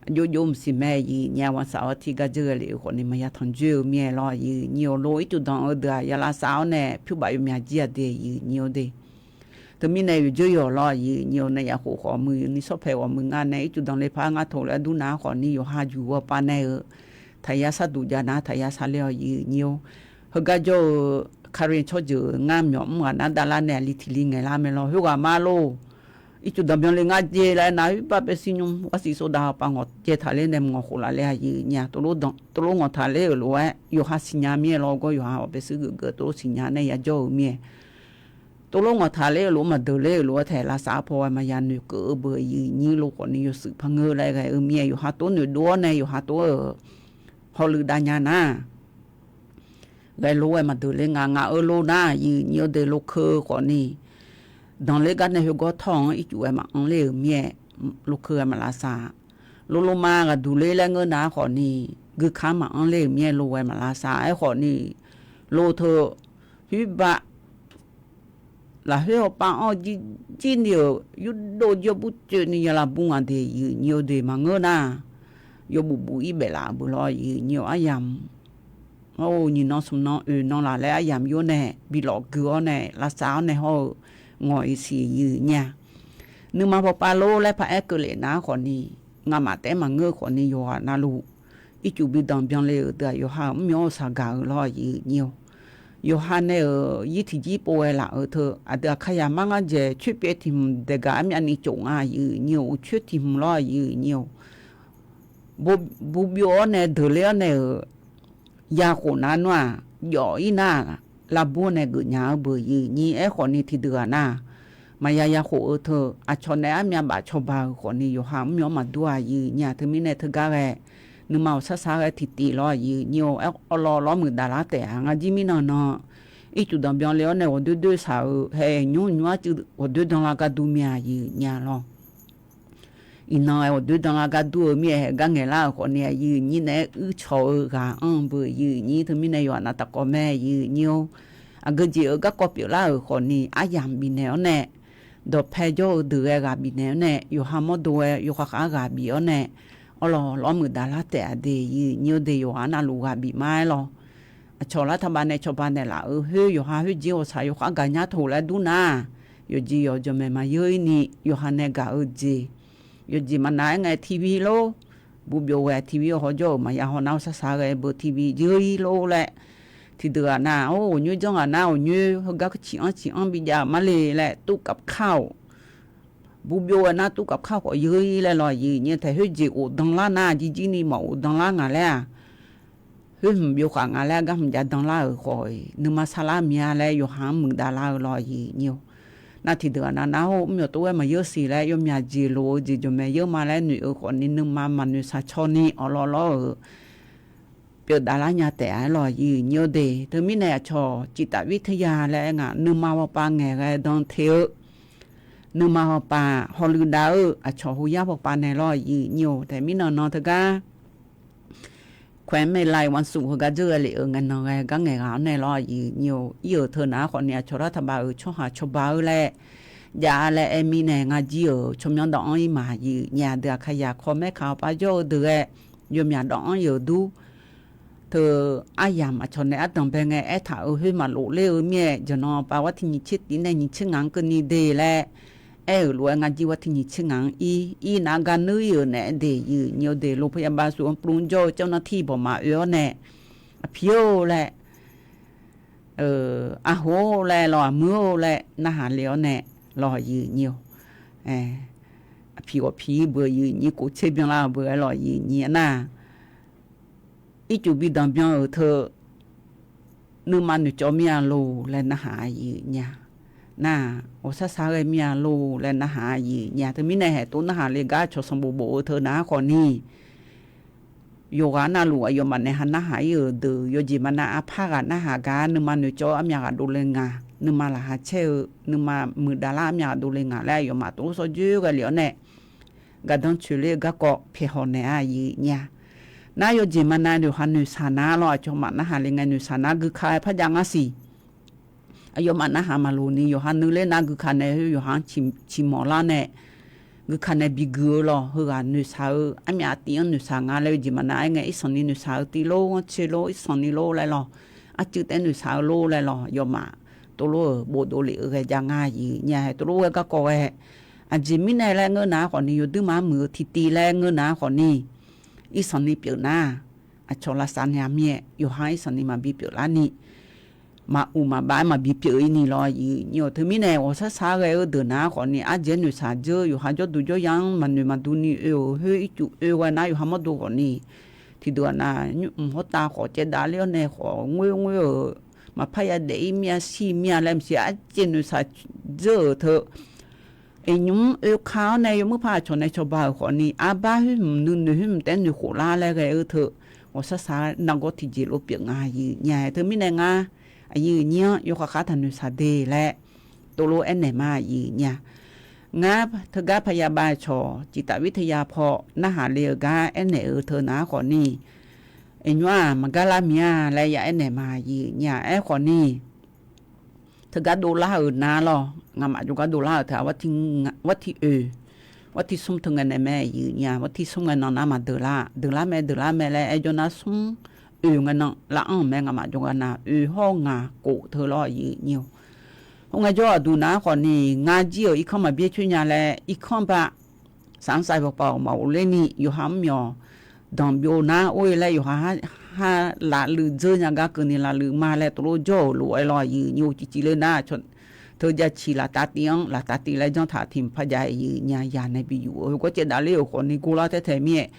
Jov jov mqsiq mae, aqyuif nyir-a. Ghanqsaq-awr tiq gar dzeur ghae lef-eu khawfni maqya tanqjoer-eu mir-aer lawr, aqyuif nyir-awr. Lof ircuf danq-eu deuq-aq ya lavsav-awr nae pyur baf yawmyaq jir-a de, aqyuif nyir-awr de. Teumirnae yawqjawr yawq lawr, aqyuif nyir-awr. Nae yaf khof khawf muiq ni sawr paeq ghawq muiq nga nae ircuf danq le par ngar taq laer dur nar khawfni, yawqha juq-eu pav nae-euq taqya sar duq jav nar taqya sar ler-awr, aqyuif nyir-awr. Heugar jawr-eu Karen tsawrjeuq-euq ngar myawq mr ghaq nar davlar nae aqli tiq li ngaeqlar mae lawr. Khoerghaq mar lor, ircuf danqbyan le ngar jer laer nar, khoerbar paev sir nymr ghar siq sawrdav pav ngawq dzae taq ler nae mq ngawq khof laf le, aqyuif nyir-a. Tov lor ngawqtaq ler-euq lof-aer yawqha siqnya mir-aer lawr, gawr yawqha-awq paev sir geufgeuf tov lor siqnya nae ya jawr-euq mir-aer. Tov lor ngawqtaq ler-euq lof-aer maqdeuq ler-euq lof-aer taef lavsav paw ghae maqya noeqkeuv-eu beu, aqyuif nyir. Lof khawfni yawshuif par ngeur laer ghae-eu mir-aer, yawqha tov noeqdov-awr nae yawqha tov-euq hawluiv dav nya nar, ghae lo ghae maqdeuq ler nga. Ngaq-euq lo nar, aqyuif nyir-eu deuq lo keuv khawfni, danqler gar nae khoergawr tawr-anr ircuf ghae maqanr ler-euq mir-aer, lo keuv ghae maqlavsav. Lo lo ma ghaqduq ler laer ngeur nar khawfni, guikaq-anr maqanr ler-euq mir-aer lo ghae maqlavsav. Aerkhawfni, lo teu, khoerbav lafkhoer hawpav anr-eu jirjir ni-euq yurdov jir-awr burcoev ni ya lavbur ngaq de, aqyuif nyir-eu deuq maqngeur nar, yawbuf buf-ir baef laf-euq beu lawr, aqyuif nyir-eu aryamq. Or, nyiq nan smq nan oeq nan laf laer aryamq yur-awr nae bi lawf gui-awr nae lavsav-awr nae hawr-eu ngawq-iq siq aqyuif nyir-a. Nuima bawpav lor laer paraer keuvlef nar khawfni, ngamaf taef-aer maqngeur-eu khawfni yawqghaq navluf, ircuf bi danqbyan le-euq deuq-aq yawqha-euq mr-awr-eu saqgaq-euq lawr, aqyuif nyir-eu. Yawqha nae-euq yir tiqjir pov ghae laf-euq teu aqdui Aqkaqyaq mar ngar dzaeq coer pyaev tiq hmq daeqgaq armyavni cof nga, aqyuif nyir-eu. Uqcoer tiq hmq lawr, aqyuif nyir-eu. Bubyov-awr nae deuq ler-awr nae-euq, ya khof nar nmr-aq, jawf-ir nar, lavbur nae geufnya-eu beu, aqyuif nyir. Aerkhawfni tiqdeuq-aq nar, maqya ya khof-eu teu aqcawq nae armyav baf cawba-euq khawfni yawqha mr-awr maqdur-a, aqyuif nyir-a. Teumirnae teugar ghae, nuima ghawqshar shar ghae tiqtiv lawr, aqyuif nyir-eu. Aer, awrlawr lawr muiqdaq lar taef-a. Ngar jir mirnan nan, ircuf danqbyan le-awr nae ghawqdoer doer shaq-euq hae, nymr nymr arcuiv ghawqdoer dan lar gar dur mir-a, aqyuif nyir-a lawr. Iqnan-aer ghawqdoer dan lar gar dur-eu mir-aer hae gar ngaeq lar-euq khawfni, aqyuif nyir naeq-aer uir cawq-eu ghaq anr-eu beu, aqyuif nyir. Teumirnae yawqghaq nav taf kawv mae, aqyuif nyir-or. Aqgeu jeq-euq garkawv pyeuflar-euq khawfni aryamq bifnaeq-awr nae, dawqpae jawr-eu deuq ghae ghaq bifnaeq-awr nae, yawqha mawrdo ghae yawkhav khav ghaq bif-awr nae, awrlawr lawr muiqdaq lar taef-a de, aqyuif nyir-or de. Yawqghaq navluf ghaq bif ma-aer lawr. Aqcawq lar taqbav nae cawba naeqlaf-euq khoer yawqha khoerjeq ghawqshaq yawkhav gaqnya taq-euq laer dur nar, yawqjeq yawq jawqmaeq maqyeur-ir ni yawqha nae gaq-eu jeq. Yawqjeq maqnav-aer ngae TV lor, bubyov ghae TV-eu hawjawr-euq maqya hawnar-eu sar sar ghae beu TV yeur-ir lor laer, tiqdeuq ghaq nar, or, ghawqnyoer janr ghaq nar ghawqnyoer heugar ciq anr ciq anr bijav-euq mar le laer turkaf kar-awq. Bubyov ghae nar turkaf kar khawf yeur-ir laer lawr, aqyuif nyir-eu. Taef khoerjeq ghofdan lar nar jirjir ni maqghofdan lar ngaq laer-aq, khoer hmq byov khaf nga laer gar hmq jav dan lar-euq khawf-iq nuima sarlar mya laer yawqha-anr muiqdav lar-eu lawr, aqyuif nyir-or. Nar tiqdeuq ghaq nar nar-or, mr yawq tov ghaer maqyeur siq laer yawmyaq jeq loq-eu jeq jawqmaeq yeur ma laer noeq-eu khawfni nuima maqnoeq shaq caw ni awqlawr lawr-euq pyeufdav lar nya taef-a-aer lawr, aqyuif nyir-or de. Teumirnae aqcawq ciftaf vir teuya laer aer nga, nuima bawpav ngaeq ghae dan te-eu nuima bawpav hawluiv dav-eu aqcawq hoyar bawpav nae lawr, aqyuif nyir-or. Taemirnan nan teugar แขวนเมลัยวันศุกร์ heugar dzeur ghae lef-euq ngaeqnan ghae gar ngaeq ghaq-awr nae lawr, aqyuif nyir-or. Ir-euq teu nar khawfni aqcawq lar taqbav-euq tsawrhaq cawba-eu laer jav laer aer mirnae ngar jir-euq tsawrmyanr dawv-anr ir ma, aqyuif nyir-a. Deuq aqkaqyaq kawv maer kaq-awr pav jawr-eu deuq ghae yawmyaq dawv-anr ir-euq dur teu aryamq aqcawq nae ardanq bae ngae aertaq-euq khoer maqlof ler-eu mir-aer, jaqnan pav war tiq nyiq tser tiv nae nyiq tser ngaq-anr keuvni de laer aer-euq lof-aer ngar jir war tiq nyiq tser ngaq-anr ir, ir nar gar nuir ir-euq naeq-aer de, aqyuif nyir-or de. โรงพยาบาล ศูนย์อบำรุง jawr-eu เจ้าหน้าที่ bawqma oe-awr nae, aqpiq-or laer, aqhor-or laer lawr, aqmuir-or laer narhaq le-awr nae lawr, aqyuif nyir-or. Aqpiq ghawqpiq ir beu, aqyuif nyir, kof tser byanlar-eu beu-aer lawr, aqyuif nyir nar, ircuf bi danqbyan-euq teu nuima noeqcawv mir-a lor laer narhaq, aqyuif nyir-a. Nar-aq, ghawqshar shar ghae mir-a lor laer narhaq, aqyuif nyir-a. Teumirnae haeq tov narhaq le gar cawq sanqbof bof-eu teu nar khawfni, yawqghaq navluf aqyawfmaf nae ha narhaq ir-euq deuq yawjeq maqnav arpar ghaq narhaq gar nuima noeqcawv armyav ghaq dovle nga, nuima laqkhaq caer-eu nuima muiqdav lar armyav ghaq dovle nga laer aqyawfmaf tov sawr joer ghae lef-awr nae, gardanr coeq ler-eu garkawv pyaeqhaw naeq-a, aqyuif nyir-a. Nar yawjeq maqnav yawqha noeqshaq nar lawr, aqcawq maqnarhaq le ngae noeqshaq nar guikaq-aer par jav ngar siq. Aqyawfmaf narhaq maqloq ni yawqha nuiler nar guikaq nae yawqha-anr ciqmawf lar nae, guikaq nae bigui-eu lawr. Heughaq noeqshaq-eu armyav tiv-anr noeqshaq nga laer yawjeq maqnav-aer ngae irsanq ni noeqshaq-eu tiv lor, anrcoe lor, irsanq ni lor laer lawr, arcuiv taef noeqshaq-eu lor laer lawr, yawfmaf tov lor-euq bofdov lef-eu ghae jav ngar, aqyuif nyir-a. Haeq tov lor ghae garkawv ghae, aqjeq mirnae laer ngeur nar khawfni yawduir maqmuiq-eu tiqtiv laer ngeur nar khawfni, irsanq ni pyeuf nar, aqcawq lavsav nya mir-aer yawqha-anr irsanq ni maqbi pyeuf lar ni, maquq maqbav-aer maqbi pyeuf ir ni lawr, aqyuif nyir-or. Teumirnae ghawqshar shar ghae-eu deuq nar khawfni ardzaeq-aer noeqshaq dzeur yawqha jawrduq jawrya-anr maqnoeq maqdur ni oe-euq khoer ircuf oe ghae nar yawqha mawrdo khawfni, tiqdeuq aqnav nymr mq hawrtav khawf caevdav ler-awr nae khawf ngoer ngoer-euq maqpar yadaef ir mir-a shir mir-a laer maqsiq arcaev noeqshaq dzeur-euq teu Iqnymr oeka-awr nae yawmuiq par aqcawq nae cawba-euq khawfni, arbar khoer hmq nuinoeq khoer hmq taef noeqkhof lar laer ghae-eu teu, ghawqshar sar nargawr tiqjeq lof pyeuf nga aqyuif nya-a. Teumirnae ngar aqyuif nyir-anr yawkhav khar taqnoeq saq de laer tovlof aernaeq ma aqyuif nya. Ngar teugar paya bav cawq ciqtaf vir teuya paw narhaq le-euq gar aernaeq-eu teu nar khawf ni, iqnymr-aq maqgar lar mir-a laer ya aernaeq ma aqyuif nya. Aerkhawf ni, teugar dovlar-euq nar lawr, ngamaf jawrgar dovlar-euq teu-aq, war tiq oe, war tiq smr teu ngae nae mae aqyuif nya. War tiq smr ngae nan nar maqdeuq lar, deuq lar mae, deuq lar mae laer aer jawr nar smr oe ngae nan lar anr-euq mae. Ngamaf jawrgar nar oe hawr ngaq kof teu lawr aqyuif nyir-eu. Khoerngae jawr aqduq nar khawf ni, ngar jir-euq irkanr maqbyaer coer nya laer irkanr ba saqmr sav yawpav-awq maqghov ler ni yawqha mr myawq danqbyov nar or-e laer yawqha ha lafluiv dzeur nya gar keuvni lafluiv ma laer tovlof jawr-euq lof-aer lawr aqyuif nyir-eu. Ciqciq ler nar teu jav ciq laftav tiv-anr laftav tiv laer janr taq tiq mq par jav aqyuif nya yaq nae bi yuf-eu heugar caevdav ler-euq khawf ni gor lar taer taeq mir-aer,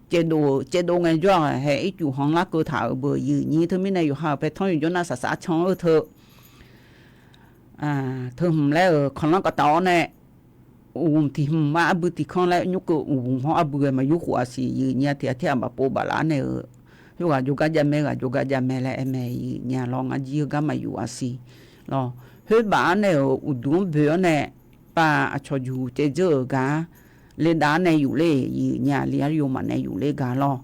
caevdov-euq caevdov ngae jawr-aq hae ircuf hanq lar keuv taq-euq beuq aqyuif nyir. Teumirnae yawqha-euq pae tanr yawqjawr nar saqsaq canr-eu teu teu hmq laer-euq kanqlanr kavtaf-awr nae, uqhmq tiq hmq ma arbui tiq kanr laer nymr keuv uqhmq hawr arbui ghae maqyur khof-a siq aqyuif nya. Tiq ghaq tiq ghaq bafpov baflar nae-euq, khoerghaq jawrgar jav mae, ghaq jawrgar jav mae laer aer mae aqyuif nya lawr. Ngar jir heugar maqyuf-a siq lawr. Khoer baf-anr nae-euq uqduq-anr boeq-awr nae, pav aqcawq juq caev dzeur-euq gar, le dav-anr nae yuf ler aqyuif nya. Li-ar yawmaf nae yuf ler gar lawr.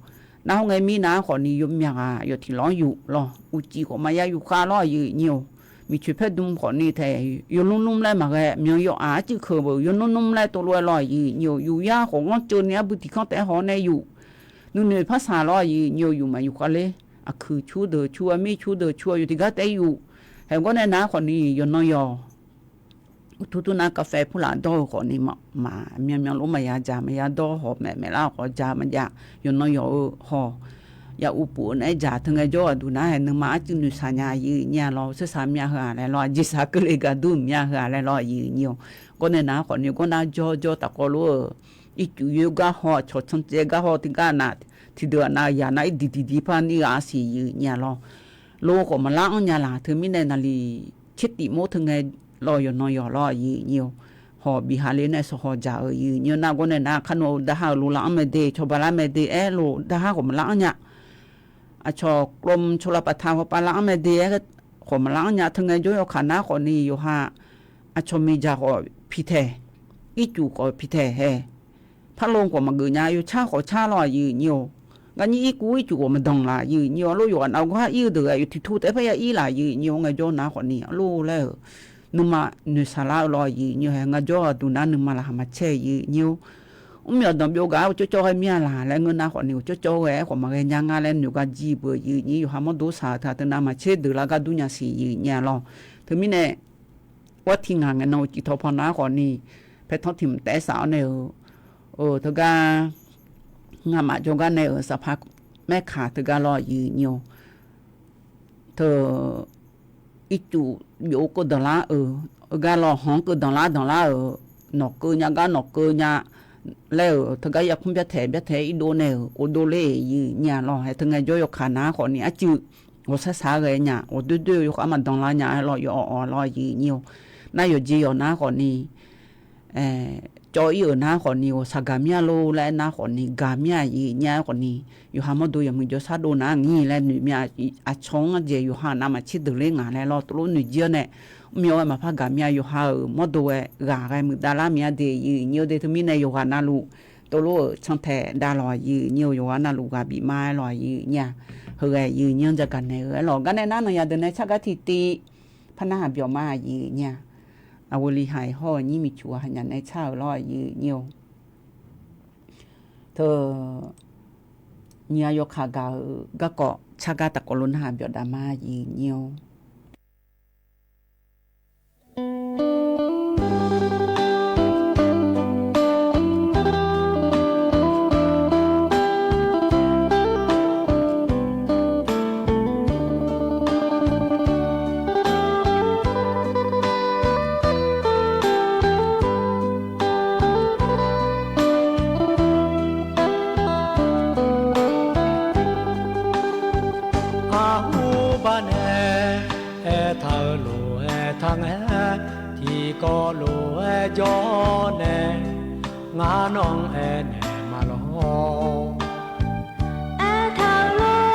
Nar hawr ngae mir nar khawf ni yawmyaq ghaq yawf tiq lawr yuf lawr. Uqcif khawf maqya yuf khav lawr aqyuif nyir-eu. Miqcoeq paer dm khawf ni tae yawlmr lmr laer maqghae, myan yawf-aq arcuiv keuv beuq yawlmr lmr laer tovlof aer lawr aqyuif nyir-eu. Yuf yar khawf ghanr ceuvni arbui tiq kanr taef-aer haw-awr nae yuf. Nuinoeq par saq lawr aqyuif nyir-eu. Yuf maqyuf khav ler, aqkuiq cur deuq cur-a, mir cur deuq cur-a, yawf tiq gar taef-aer yuf. Haeq gawr nae nar khawf ni yawqnan yawq uqtur tur nar กาแฟ purlaf dawr-eu khawf ni maq myan myan lof maqya dzaq maqya dawr hawq maeq maeq lar khawf dzaq maqjav yawqnan yawq-eu hawq ya uv puf-eu naeq-aer dzaq. Teu ngae jawr aqduq nar hae nuima arcuiv noeqshaq nya aqyuif nyir-a lawr. Tsersaq myav heu-aq laer lawr, aqjeq saq keuvle gaqdur myav heu-aq laer lawr aqyuif nyir-eu. Gawr nae nar khawf ni gawr nar jawr jawr tafkawv lof-euq ircuf yoer gar haw, aqcawq cancaev gar haw, tiqgar nav tiqdeuq-aq nav yaq nav irdiq diqdiq par nir ghaq-a siq aqyuif nyir-a lawr. Lo khawf maqlar anr nya laq. Teumirnae naqliq tser tif mawr teu ngae lawr yawqnan yawq lawr aqyuif nyir-eu. Hawq bif ha le nae sawq haw dzaq-euq aqyuif nyir-eu. Nar gawr nae nar kar nawr-eu darhar-euq lo lar anr mae de, cawba lar mae de aer lo darhar khawf maqlar anr nya. Aqcawq กรมชลประทาน hawpav lar anr mae de aer khawf maqlar anr nya. Teu ngae jawr yawkaq nar khawf ni yawqha aqcawq miqdzaq khawf piqtaeq, ircuf khawf piqtaeq hae. Parlo khawf maqgeuf nya, yawcar khawf car lawr aqyuif nyir-eu. Ngar nyir irkuv ircuf khawf maqdanq laf aqyuif nyir-eu. Arlor yawqghaq nav-eu gar ir-eu deuq-aq yawtiq tur taef-aer parya ir laf aqyuif nyir-eu. Ngae jawr nar khawf ni arlor laer-euq nuima noeqshaq lar-eu lawr aqyuif nyir-eu. Hae ngar jawr aqduq nar nuima laqkhaq maqcaer aqyuif nyir-eu. Mr myawq danqbyov gaq-aer uqcawr cawr ghae mir-a laq laer ngeur nar khawf ni uqcawr cawr ghae-aer khawf maqghae nya nga laer noeq gar jir beuq aqyuif nyir. Yawqha mawrdo saq-eu teu-aq teu navmaqtser deuq lar gar dur nya siq aqyuif nyir-a lawr. Teumirnae gawr tiq ngaq ngae nan uqcif tawqpaw nar khawf ni paertanr tiq mq taef-aer saf-awr nae-euq, teugar ngamaf jawrgar nae-euq saqpaq maerkaq teugar lawr aqyuif nyir-eu. Teu ircuf byov keuv danqlar-euq, heugar lawr hanq-anr keuv danqlar danqlar-euq, nawq keuv nya gar nawq keuv nya laer-euq, teugar yarkmr byartaeq byartaeq irdov nae-euq ghofdov ler aqyuif nyir-a lawr. Hae teu ngae jawr yawkaq nar khawf ni arcuiv ghawqshar saq-aer ghae nya, ghawqdoer doer-eu yawkhav maqdanq lar nya-a lawr yawf-awq lawr aqyuif nyir-eu. Nar yawqjeq yawq nar khawf ni cawv ir-euq nar khawf ni ghawqshaq gaq mir-a lor laer aer nar khawf ni gaq mir-a aqyuif nyir-a. Aerkhawf ni yawqha mawrdo yawqmuiq jawrshar dov nar ngir laer noeq mir-a. Aqcawq-anr jeq yawqha navmaqtser deuq ler ngaq laer lawr tovlof noeqjir-awr nae mr myawq-aer maqpar gaq mir-a. Yawqha-euq mawrdo-aer ghaq ghae muiqdav lar mir-a de aqyuif nyir-eu de. Teumirnae yawqghaq navluf tovlof-euq cantaeq dav lawq aqyuif nyir-eu. Yawqghaq navluf ghaq bif ma-aer lawq aqyuif nyir-a. Heughae aqyuif nyir-anr jagaq naeq-eu aer lawq. Gar nae nar naqyaq deuq nae car gar tiqtiv par narhaq byawq ma aqyuif nyir-a. Aqghoe li haiq hawr-eu nyir miqcuq ghaq haqnyaf nae car-euq lawr aqyuif nyir-eu. Teu, nyiq ghaq yawkaq gaq-euq garkawv car gar tafkawv lof narhaq byawq dav ma aqyuif nyir-eu. Arhur bar nae aertaq-eu lof-aer taq ngae, tiqkawv lof-aer jawr nae ngar nawq-anr aernaeq ma lawr. Aertaq-eu lof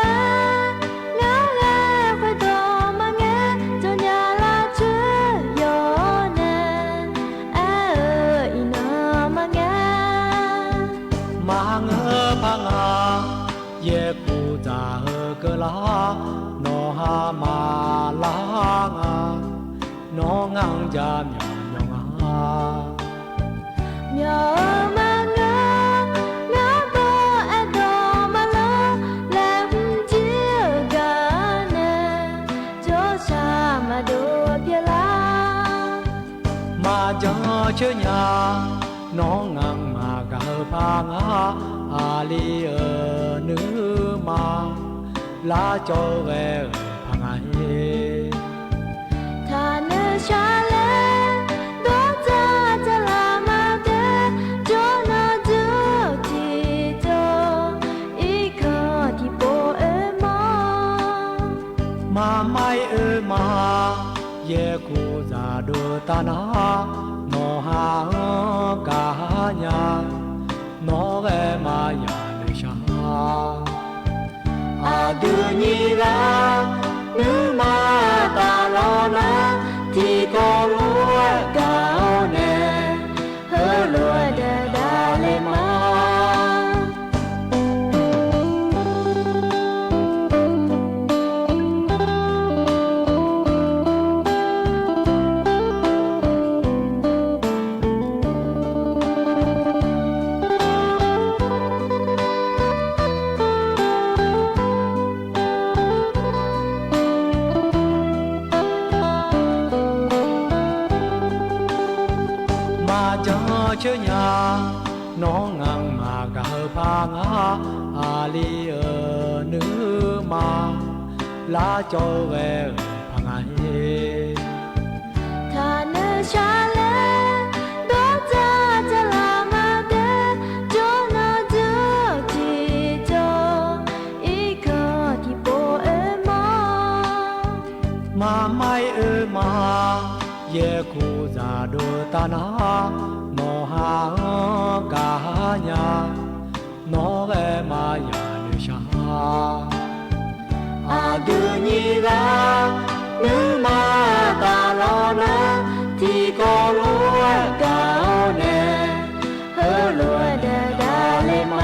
Aqmaqlar nga, nawr ngar-anr jaqmyawf mawf nga. Myawf-eu maqngeur, ngar baw aerdawq maqlanr laer mrjir-euq gaq-anr nae, jawrshaq maqdov pyeuflar. Maqjan coer nya, nawr ngar-anr maqgaq-eu par ngar, aqli-euq nuima lar cawv-eu ghae-euq par nga-ir. Taqnoeq shar laer dawrdzaq dzaqlaq maqdae, jawrnan dzeur-eu tiqjawr, irkanq tiqpov oe ma. Maqmar-ir oe ma, yaerkuv zaqdov taf nar, nawqha-anr gaq-a nya, nawr ghae maqya noeqshaq. Aqdui nyiq ghaq nuima taf lawq nar, tiqkawv lof-aer gaq-awr nae, heulof-aer daef davle ma. Maqjan coer nya, nawr ngar-anr maqgaq-eu par ngar, aqli-euq nuima lar cawv-eu ghae-euq par nga-ir. Taqnoeq shar laer dawrdzaq dzaqlaq maqdae, jawrnan dzeur-eu tiqjawr, irkanq tiqpov oe ma. Maqmar-ir oe ma, yaerkuv zaqdov taf nar, nawqha-anr gaq-a nya, nawr ghae maqya noeqshaq. Aqdui nyiq ghaq nuima taf lawq nar, tiqkawv lof-aer gaq-awr nae, heulof-aer daef davle ma.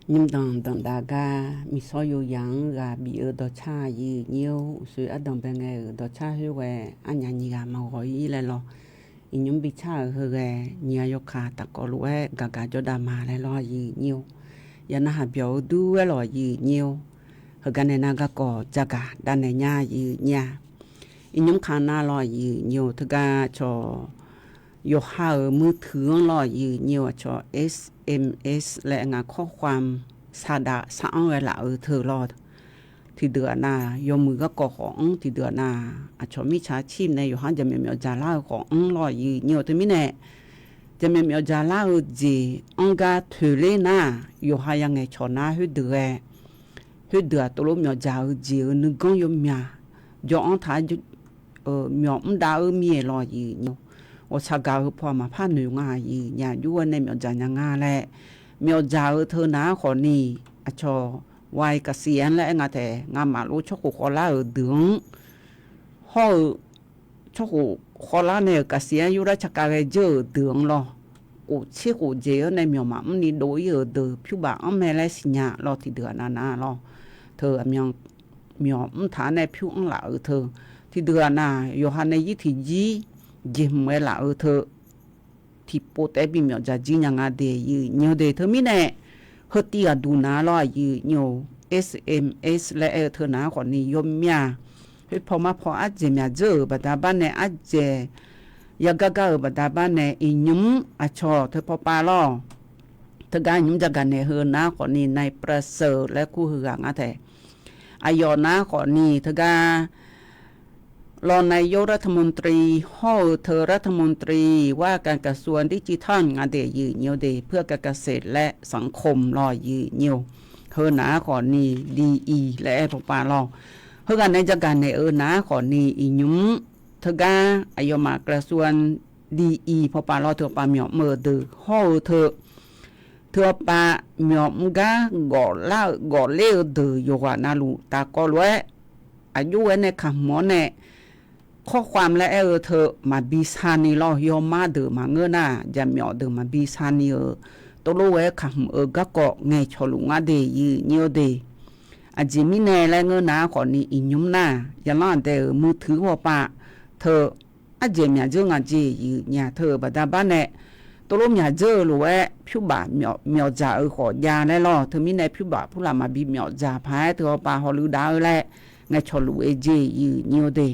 Nymrdanq danqdav gar miqsawr yozaq-anr ghaq bif-eu dawqcar aqyuif nyir-or, uqshoe ardanq bae ngae-euq dawqcar khoerghae arnyaf nyiq ghaq maqghawq-ir laer lawr. Iqnymr bicar-euq heughae nyiq ghaq yawkaq tafkawv lof-aer gaqgaq jawrdav ma laer lawr aqyuif nyir-or. Yaqnavhaq byawq-eu dur-aer lawq aqyuif nyir-or. Heugar nae nar garkawv jagaq davnaeq nya aqyuif nyir-a. Iqnymr kaq nar lawr aqyuif nyir-or, teugar cawq yawqha-euq muiqteuq-anr lawr aqyuif nyir-or, aqcawq S M S laer aer nga, ข้อความ saqdaq sar-anr ghae laf-eu teu lawr. Tiqdeuq-aq nav yawmuiq garkawv khawf anr, tiqdeuq-aq nav aqcawq mirtsaq cir nae yawqha-anr jaqmyawf myawfdzaq lar-eu khawf anr lawr aqyuif nyir-or. Teumirnae jaqmyawf myawfdzaq lar-eu jeq anr gar toeqler nar, yawqha ya ngaeqcawq nar khoerdeuq ghae, khoerdeuq-aq tovlof myawfdzaq-eu jeq-euq nuiganr yawmyaq jawr-anr taq-aer myawf mr dav-eu mir-aer lawr aqyuif nyir-or. Ghawqshaq gaq-eu paw-aq maqpar noeq nga aqyuif nyir-aq, jov-aer nae myawfdzaq nya nga laer myawfdzaq-eu teu nav-aer khawfni, aqcawq วัยเกษียณ laer aer nga taef, ngamaf lof tsawrkhof khawvlar-euq deuq-anr hawr-eu tsawrkhof khawvlar nae-euq เกษียณ aer yurlar caqkav ghae dzeur-euq deuq-anr lawr, khof tser khof jeq-anr nae myawq maqmr ni dov-ir-euq deuq pyur baf-anr mae laer siqnya lawr. Tiqdeuq-aq nav nar lawr, teu aqmyan myawq mr taq-aer nae pyur anr laf-euq teu, tiqdeuq-aq nav yawqha nae yir tiqjir jeqhmq ghae laf-euq teu, tiqpov taef-aer bimyawf dzaq jir nya nga de aqyuif nyir-or de. Teumirnae heutiv ghaqduq nav lawr aqyuif nyir-or, S M S laer aer-eu teu nav-aer khawfni yawmyav khoerpaw marpaw ardzaeq myaq dzeur-euq baqda bar nae ardzaeq yagar gar-euq baqda bar nae iqnymr aqcawq teu pawpav lawr. Teugar iqnymr jagaq naeq heu nav-aer khawfni นายประเสริฐ laer kur heughaq nga taef. Aqyawf nav-aer khawfni teugar รองนายกรัฐมนตรี hawr-eu teu รัฐมนตรีว่าการกระทรวงดิจิทัล nga de aqyuif nyir-or de, เพื่อการเกษตรและสังคม lawr aqyuif nyir-or. Heu nav-aer khawfni D E laer aer pawpav lawr. Heughaq nae jagaq naeq-eu nav-aer khawfni iqnymr teugar aqyawfmaf กระทรวง D E pawpav lawr teu pawpav myawq mr-eu deuq hawr-eu teu Teu-awr pav, myawf mr gar gawflar-eu gawfler-eu deuq yawqghaq navluf tafkawv lof-aer, aqjox-aer nae kamq-awr nae, ข้อความ laer aer-eu teu maqbi sharni lawr, yawmar deuq maqngeur nar, jaqmyawf deuq maqbi sharni-euq, tovlof-aer kamq-eu garkawv ngaeqcawq luf ngar de, yif nyir-eu de. Aqjeq mirnae laer ngeur nar khawfni, iqnymr nar, yaqlanr aqdae-euq มือถือ hawpav teu, arjeq myaqdzeur nga jeq yif nyir-a. Teu-euq baqda bar nae, tovlof myaqdzeur-eu lof-aer pyurbaf myawfdzaq-eu khawf jav laer lawr. Teumirnae pyurbaf purlaf maqbi myawfdzaq paq-aer teu hawpav hawluiv dav-eu laer ngaeqcawq luf-eu jeq yif nyir-eu de.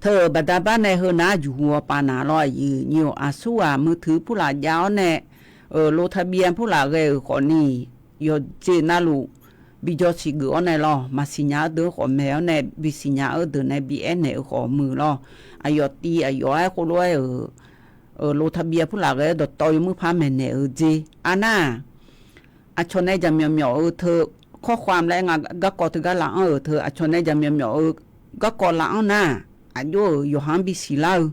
Teu-euq baqda bar nae heunar juqhu hawpav na lawr, yif nyir-eu. Aqsurghaq มือถือ purlaf jav-awr nae, ลงทะเบียน purlaf ghae-euq khawfni, yawqjeq navluf bijawr siqgeuf-awr nae lawr, maqsiqnya-eu deuq khawf maeq-awr nae bisiqnya-eu deuq nae bi aernaeq-eu khawf muiq lawr. Aqyawf tiv aqyawf-aer khoerlof-aer-euq, ลงทะเบียน purlaf ghae-aer dawqtawv yawmuiq par maeqnaeq-eu jeq arnar, aqcawq nae jaqmyawf myawf-eu teu, ข้อความ laer nga garkawv teugar laf anr-euq teu, aqcawq nae jaqmyawf myawf-eu garkawv laf anr nar, aqjox-euq yawqha-anr bisiq lar-eu,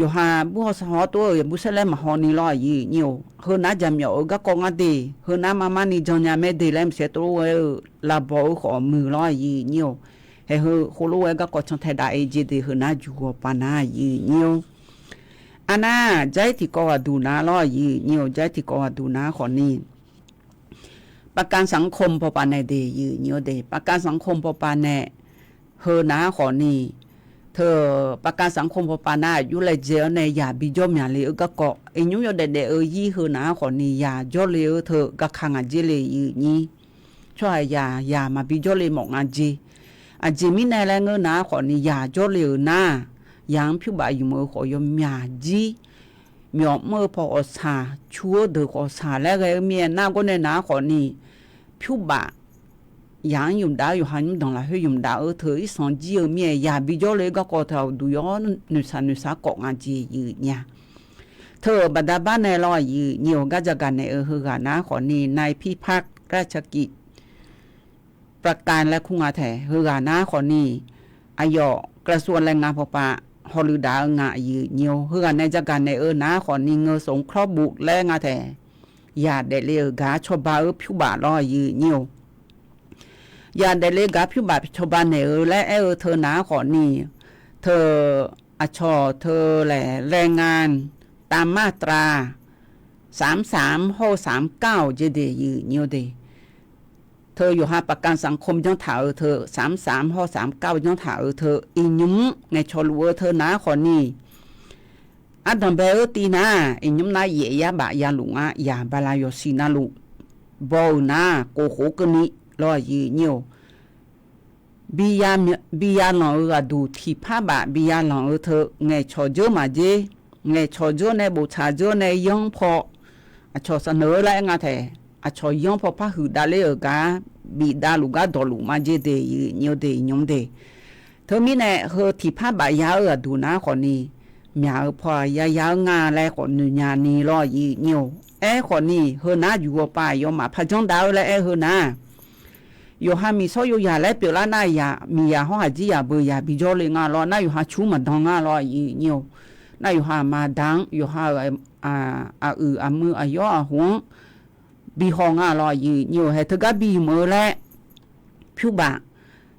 yawqha bur haw saq haw-awr tov-eu yaqbur saerlaer maqhaw ni lawr, yif nyir-eu. Heunar jaqmyawf-eu garkawv ngar de, heunar marmar ni jannya maer de laer maqsaer tov-aer-eu lavbaw-eu khawf muiq lawr, yif nyir-eu. Haeq heu khoerlof-aer garkawv cantae dav-aer jeq de heunar juqhu hawpav na, yif nyir-eu. Arnar, jair tiqkawv ghaqduq na lawr, yif nyir-eu. Jair tiqkawv ghaqduq na khawfni, ประกันสังคม pawpav nae de, yif nyir-eu de. ประกันสังคม pawpav nae, heunar khawfni, teu, ประกันสังคม pawpav nar aqjox laejae-awr nae yaq bijawr myaqle-eu garkawv, iqnymr yawdaef daef-eu zir heunar khawfni yaq jawrle-eu teu garka ngaq jer le, yif nyir. Tsawrhaqzaq yaq maqbi jawrle mawf nga jer. Aqjeq mirnae laer ngeur nar khawfni yaq jawrle-euq nar, yaq-anr pyurbaf ymq-eu khawf yawmyaq jir, myawf mr-eu paw khawf saq, cu-eu deuq khawf saq laer ghae-eu mir-aer nar gawr nae nar khawfni, pyurbaf yaq-anr ymq dav-eu yawqha nymr danq lafkhoer ymq dav-eu teu irsanq jir-eu mir-aer yaq bijawr le-eu garkawv teu-aq duq yawr noeqshaq noeqshaq kawv nga jeq yif nyir-a. Teu-euq baqda bar nae lawr, yif nyir-eu. Gar jagaq naeq-eu heughaq nar khawfni นายพิพัฒน์ราชกิจ ประกัน laer kur nga taeq. Heughaq nar khawfni, aqyawf กระทรวงแรงงาน pawpav hawluiv dav-eu nga, yif nyir-eu. Heughaq nae jagaq naeq-eu nar khawfni เงินสงเคราะห์บุตร laer nga taeq. Yaq daefle-euq gaq-anr cawba-eu pyurbaf lawr, yif nyir-eu. Yaq daefle gaq-anr pyurbaf cawba naeq-eu laer aer-eu teu nar khawfni, teu, aqcawq teu laeq แรงงานตามมาตรา สามสาม hawr-eu สามเก้า jeq de, yif nyir-eu de. Teu yawqha ประกันสังคม janr taq-eu teu สามสาม hawr สามเก้า janr taq-eu teu iqnymr ngaeqcawq luf-eu teu nar khawfni, ardanq bae-eu tiv nar, iqnymr nar yaef yar baf ya luf ngar, yaq bala yawqsiq navluf baw-euq nar, kof khof keuvni lawr, yif nyir-eu. Bi ya lanq-eu ghaqduq tiqpar baf bi ya lanq-eu teu ngaeqcawq dzeur maqjer, ngaeqcawq dzeur nae bof tsaq dzeur nae yanr paw, aqcawq saqneuq-eu laer aer nga taeq, aqcawq yanr paw par huiq davler-euq gar bif davluf gar dawqluf ma jer de, yif nyir-eu de, iqnymr de. Teumirnae heu tiqpar baf ya-eu ghaqduq nar khawfni, myaq-eu paw-aq yaya-eu nga laer khawf noeqnya ni lawr, yif nyir-eu. Aerkhawfni heunar juqhu hawpav yawmaf par janr dav-eu laer aer-eu heunar, yawqha miqsawr yawzaq laer pyeuflar nar, yaq miqyaq hawr haq jir yaq beu yaq bijawr le nga lawr, nar yawqha cur maqdan nga lawr, yif nyir-eu. Nar yawqha aqma aqda-anr, yawqha-euq aq, aq, aq, uiq aqmuiq aqyawr aqhof-anr bihaw nga lawr, yif nyir-eu. Haeq teugar bi ymq-eu laer pyurbaf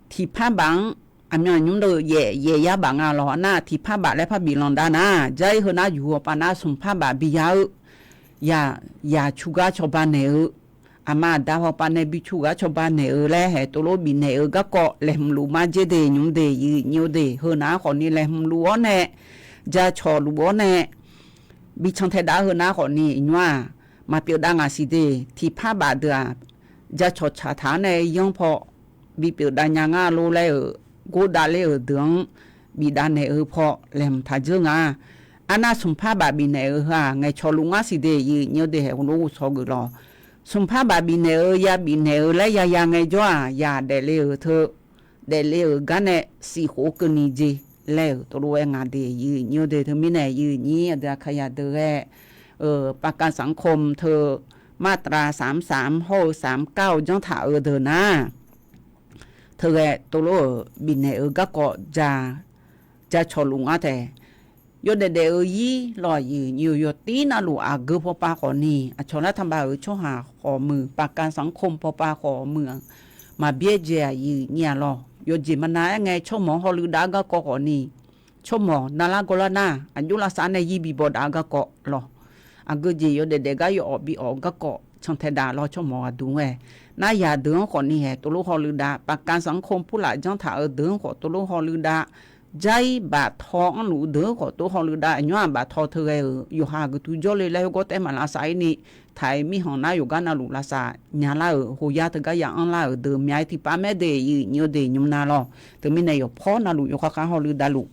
tiqpar baf-anr aqmyan aqnymr deuq yaef, yaef yar baf nga lawr, nar tiqpar baf laer par bif lanq dav nar, jar-ir heunar juqhu hawpav nar smqpar baf bi ya-eu, yaq, yaq cu gar cawba naeq-eu, aqma aqda hawpav nae bi cu gar cawba naeq-eu laer haeq tov lof bifnaeq-eu garkawv laeqhmq luf ma jer de, nymr de, yif nyir-eu de. Heunar khawfni laeqhmq luf-awr nae, jacawq luf-awr nae, bi cantae dav-eu heunar khawfni, nymr-aq, maqpyeuf dav ngaq siq de, tiqpar baf deuq-aq, jacawq tsaqtaq-awr nae yanr paw bipyeuf dav nya nga lor laer-euq, gor davler-euq deuq-anr bifdav naeq-eu paw laeqhmq taq dzeur nga. Arnav smqpar baf bifnaeq-eu heu-aq, ngaeqcawq luf ngar siq de, yif nyir-eu de, haeq heulof ghovshaw geuf lawr. Smqpar baf bifnaeq-eu ya bifnaeq-eu laer yaya ngaejawr-aq, yaq daefle-euq teu, daefle-euq gar nae siq khof keuvni jer laer-euq tov lof-aer nga de, yif nyir-eu de. Teumirnae yif nyir aqdui aqkaqyaq deuq ghae-eu ประกันสังคม teu มาตราสามสาม hawr-eu สามเก้า janr taq-eu deuq nar, teughae tov lof-euq bifnaeq-eu garkawv ja, jacawq luf ngar taeq. Yawdaef daef-eu ir lawq aqyuif nyiq-eu yawqtir navluf aqgeu pawpav khawfni, aqcawq lar taqbav-euq tsawrhaq khawf muiq, ประกันสังคม pawpav khawf muiq-aq, maqbyaer dzae aqyuif nyiq-a lawq. Yawqjeq maqnav-aer ngae tsawrmawq-anr hawluiv dav-eu garkawv khawfni, tsawrmawq navlar gawrlar nar aqjox lavsav nae yir bi bawdav-eu garkawv lawq. Aqgeu jeq yawdaef daef gar yawawf bi awf-eu garkawv cantae dav lawr tsawrmawq ghaqduq-aer. Nar yaq deuq-anr khawfni haeq tovlof hawluiv dav, ประกันสังคม purlaf janrtaq-eu deuq-anr khawf tovlof hawluiv dav, jair baftaw anrluf deuq-anr khawf tov hawluiv dav, aqnymr-aq baftaw teughae-euq yawqha geuf tu jawrle laer heugar taef maqlavsav-ir ni, taq-iq mirkhanq nar yawqgar navluf lavsav nya lar-euq, hoqya teugar ya anr lar-euq deuq myav-aer tiqpav maer de aqyuif nyiq-eu de nymr nar lawq. Teumirnae yawqpawr navluf yawkhav khav hawluiv davluf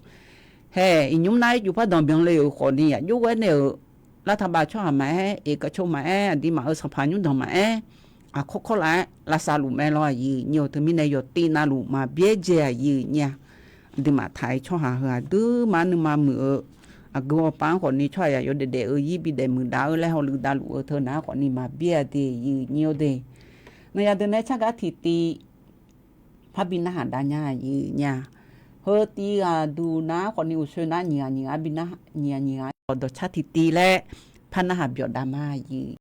hae, iqnymr nar ircuf par danqbyan le-euq khawfni aqjox ghaer nae-euq lar taqbav tsawrhaq maqaer, eq kaqco maqaer, aqduimaf-euq sanqpaq nymrdanq maqaer, aqkawr kawrlaf-aer lavsav luf mae lawr aqyuif nyiq-eu. Teumirnae yawqtiv navluf maqbyaer dzae aqyuif nyiq-a. Aqduimaf taq-iq tsawrhaq heu aqduimaf nuima muiq-eu aqgeu pawpav-anr khawfni tsawrhaqzaq yawdaef daef-eu ir bi daef muiq dav-eu laer hawluiv davluf-eu teu nar khawfni maqbyaer-a de aqyuif nyiq-eu de. Nganyaf deuq nae tsargar tiqtiv par bi narhaq dav nya aqyuif nyiq-a. Heu tiv ghaq duq nar khawfni uqsoe nar nyiq ghaq nyiq ghaq bi nar nyiq ghaq nyiq ghaq dawqcar tiqtiv laer par narhaq byawf dav ma aqyuif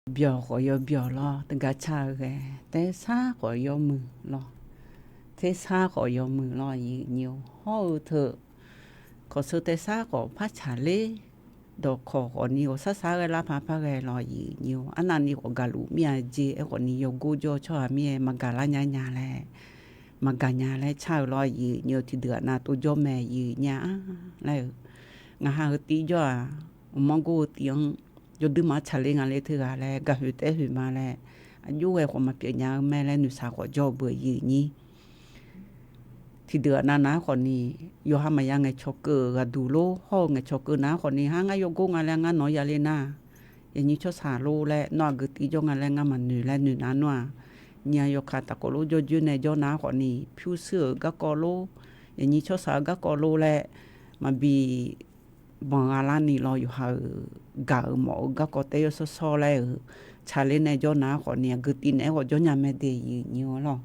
Byawq khawf yawbyawq lawr, teugar car-eu ghae, tersar khawf yawmuiq lawr, tersar khawf yawmuiq lawr, aqyuif nyir-or. Hawr-eu teu, kawqseu tersar khawf par tsaqler, dawqkawq khawfni ghawqshar shar ghae lar par par ghae lawr, aqyuif nyir-or. Arnavni khawf gaqluf mir-a jeq aerkhawfni yawgor jawr-eu tsawrhaq mir-aer maqgaq lar nya nya laer, maqgaq nya laer car-eu lawr, aqyuif nyir-or. Tiqdeuq aqnav tov jawr mae, aqyuif nyir-a laer-eu, ngaq ha heu tiv jawr-aq, uqmanr gor-eu tiv-anr yawduir ma tsaqler nga le teughaq laer gaqhoeq taef-aer hoeq ma laer, aqjox ghae khawf maqpyeuf nya-eu mae laer noeqshaq khawf jawr-eu beu, aqyuif nyir. Tiqdeuq aqnav nav-aer khawfni, yawqha maqya ngaeqcawq keuv-euq ghaqduq lor, hawr-eu ngaeqcawq keuv nav-aer khawfni, har ngar yawgor nga laer ngar nawq-anr yale nar, yaqnyir tsawrshaq lor laer, nawr aqgeu tiv jawr nga laer ngar maqnoeq laer noeq nav nawr-aq, nyiq-a yawkaq tafkawv lor jawrjoer nae jawr nav-aer khawfni, pyurshuir-euq garkawv lor, yaqnyir tsawrshaq-eu garkawv lor laer, maqbi banq gha larni lawr, yawqha-euq gaq-euq mawf-eu garkawv taef yawshawr shawr laer-euq tsaqler nae jawr nav-aer khawfni, aqgeu tiv naeq-aer khawf jawr nya mae de, aqyuif nyir-or lawr.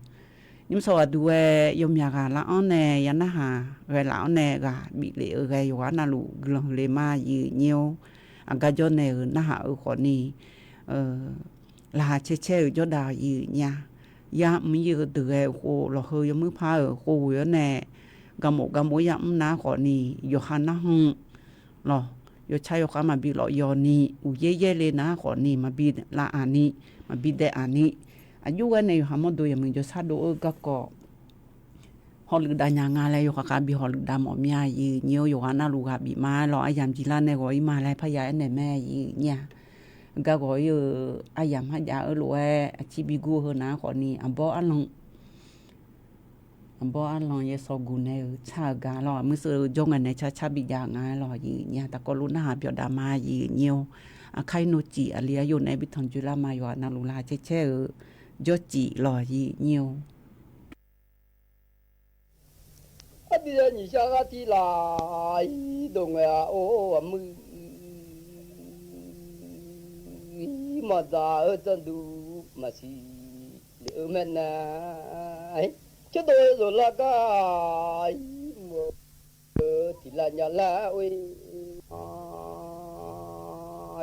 Nymr sawq ghaqduq ghae yawmyaq ghaq lar-anr nae ya narhaq ghae laf-anr nae ghaq bif lef-eu ghae yawqghaq navluf guiqlanq huiq le ma, aqyuif nyir-or. Aqgar jawr nae-euq narhaq-eu khawfni, laqkhaq caer caer-euq jawrdav, aqyuif nyir-a. Yar mr ir-eu deuq ghae-euq khof, lawq heu yawmuir par-euq khof ghoe-awr nae, garmof garmof-aer yar mr nar khawfni, yawqha narhaq lawq, yawtsar yawkhav maqbi lawf yawni, uqyaer yaer le nar khawfni maqbi lav aq ni, maqbi daef aq ni, aqjox ghae nae yawqha mawrdo yawqmuiq jawrshar dov-eu garkawv hawluiv dav nya nga laer yawkhav khav bi hawluiv dav mawf mir-a, aqyuif nyir-or. Yawqghaq navluf ghaq bif ma-aer lawr, aryamq jeq lar nae ghawq ir ma laer parya aernaeq mae, aqyuif nyir-a. Gar ghawq ir-eu aryamq harjav-eu lof-aer aqcir bi gur-eu heu nav-aer khawfni, aqbawr arlan aqbawr arlan yaersawq guq nae-eu tsar-eu gar lawr, aqmuir seuv-eu jawr ngae nae car car bijav nga-aer lawr, aqyuif nyir-a. Tafkawv lor narhaq byawq dav ma, aqyuif nyir-or. Aqkar ir nor cif aqli aqyawf naeq-aer bi tanqjoe lar ma, yawqghaq navluf laqkhaq caer caer-eu jawr cif lawr, aqyuif nyir-or. Arbi-aer nyiq shar ghar tir laf-ir dov ngae-a or, aqmuir maqdzaq-eu zanrduq maqsiq lef-eu mae nae, tserdov-eu zaqlar gar-a, ir mq-eu tiq lav nya laer or-e,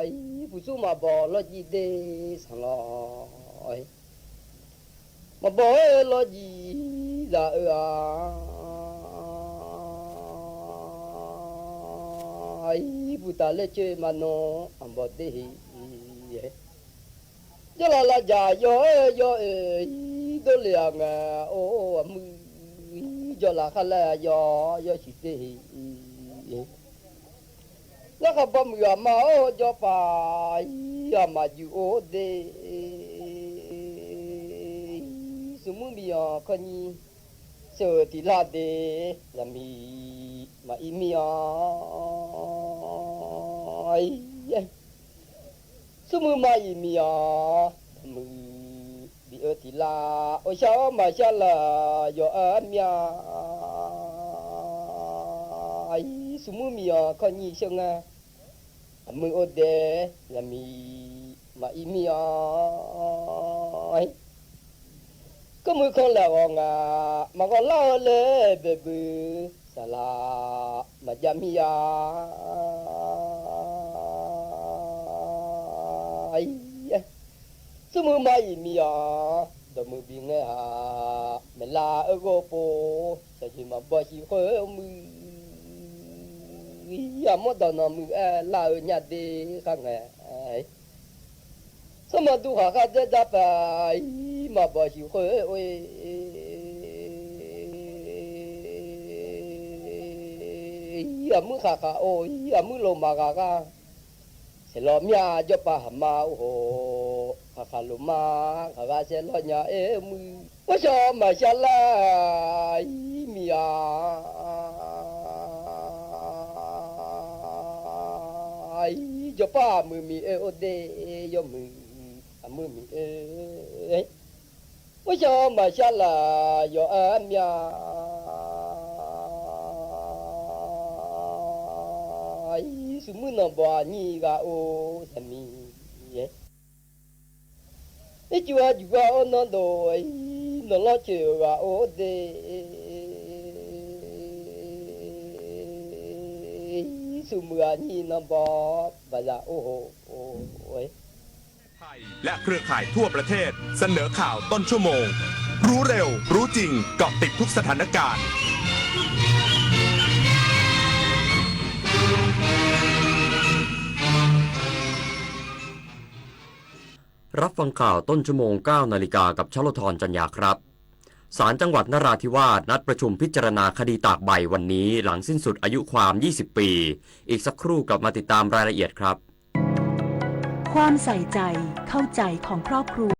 ir puq smr maqbawq lawr jir de sanq lawr, maqbawq-aer lawr jir zaq-eu-a, ir puq taf laer coer ma nawr aqbawq de heq, jawrlav lavjaq yaw-aer yaw-e, ir dov le-aq ngae or, aqmuir jawrlav khar laer yaw yawshuif de heq. Narkhaq bawmuiq aqma-or jawrpaq, ir aqma juq or de, smqmuir miqyanq kawrnyir sheuq-euq tiq lar de, zaqmiq maqir mir-a, smqmuir maqir miqyanq dawqmuiq bif-eu tiq lar, oqshaq-awr maqshar laf yawf-aer mya, ir smqmuir miqyanq kawrnyir sheuq ngae, aqmuir or de, zaqmiq maqir mir-a, kawrmuiq kanr laeq ghawq ngaq maqghawq lar-eu laer baeqbuiq, saqlaq maqjav mir-a, smqmuir maqir miqyanq dawqmuiq bif ngae-aq, maeqlav-eu ghawrpov shaqjeq maqbaw shif khoer muiq, ir aqmawr dawq nanqmuiq aer lar-eu nya de khar ngae, tsawrmaqdur khaq khar dzaer dzar paq, ir maqbaw shif khoer or-e, ir aqmuir khaq khaq or, ir aqmuir lof maqghaq ghar, saeqlawq mya jawrpaq haqma or hoq, khaq khaq lof ma khaq ghar saeqlawq nya-aer muiq, ghorshaw maqshar lar ir miq-a, ir jawrpar muiq miq-aer or de, yawmuiq aqmuir miq-aer, ghorshaw maqshar laf yawf-aer mya, ir smqmuir nanqbawq aqnyir ghaq or, zaqmiq-aer, ircuf-a juq ghaq or nanrdof, ir nanqlanr coeq-euq ghaq or de, ir smqmuiq aqnyir nanqbawq baqzaq or hoq-aer, และเครือข่ายทั่วประเทศ เสนอข่าวต้นชั่วโมง รู้เร็ว รู้จริง เกาะติดทุกสถานการณ์ รับฟังข่าวต้นชั่วโมง เก้านาฬิกา กับชลธร จันยาครับ ศาลจังหวัดนราธิวาสนัดประชุมพิจารณาคดีตากใบวันนี้ หลังสิ้นสุดอายุความ ยี่สิบปี อีกสักครู่กลับมาติดตามรายละเอียดครับ ความใส่ใจ เข้าใจของครอบครัว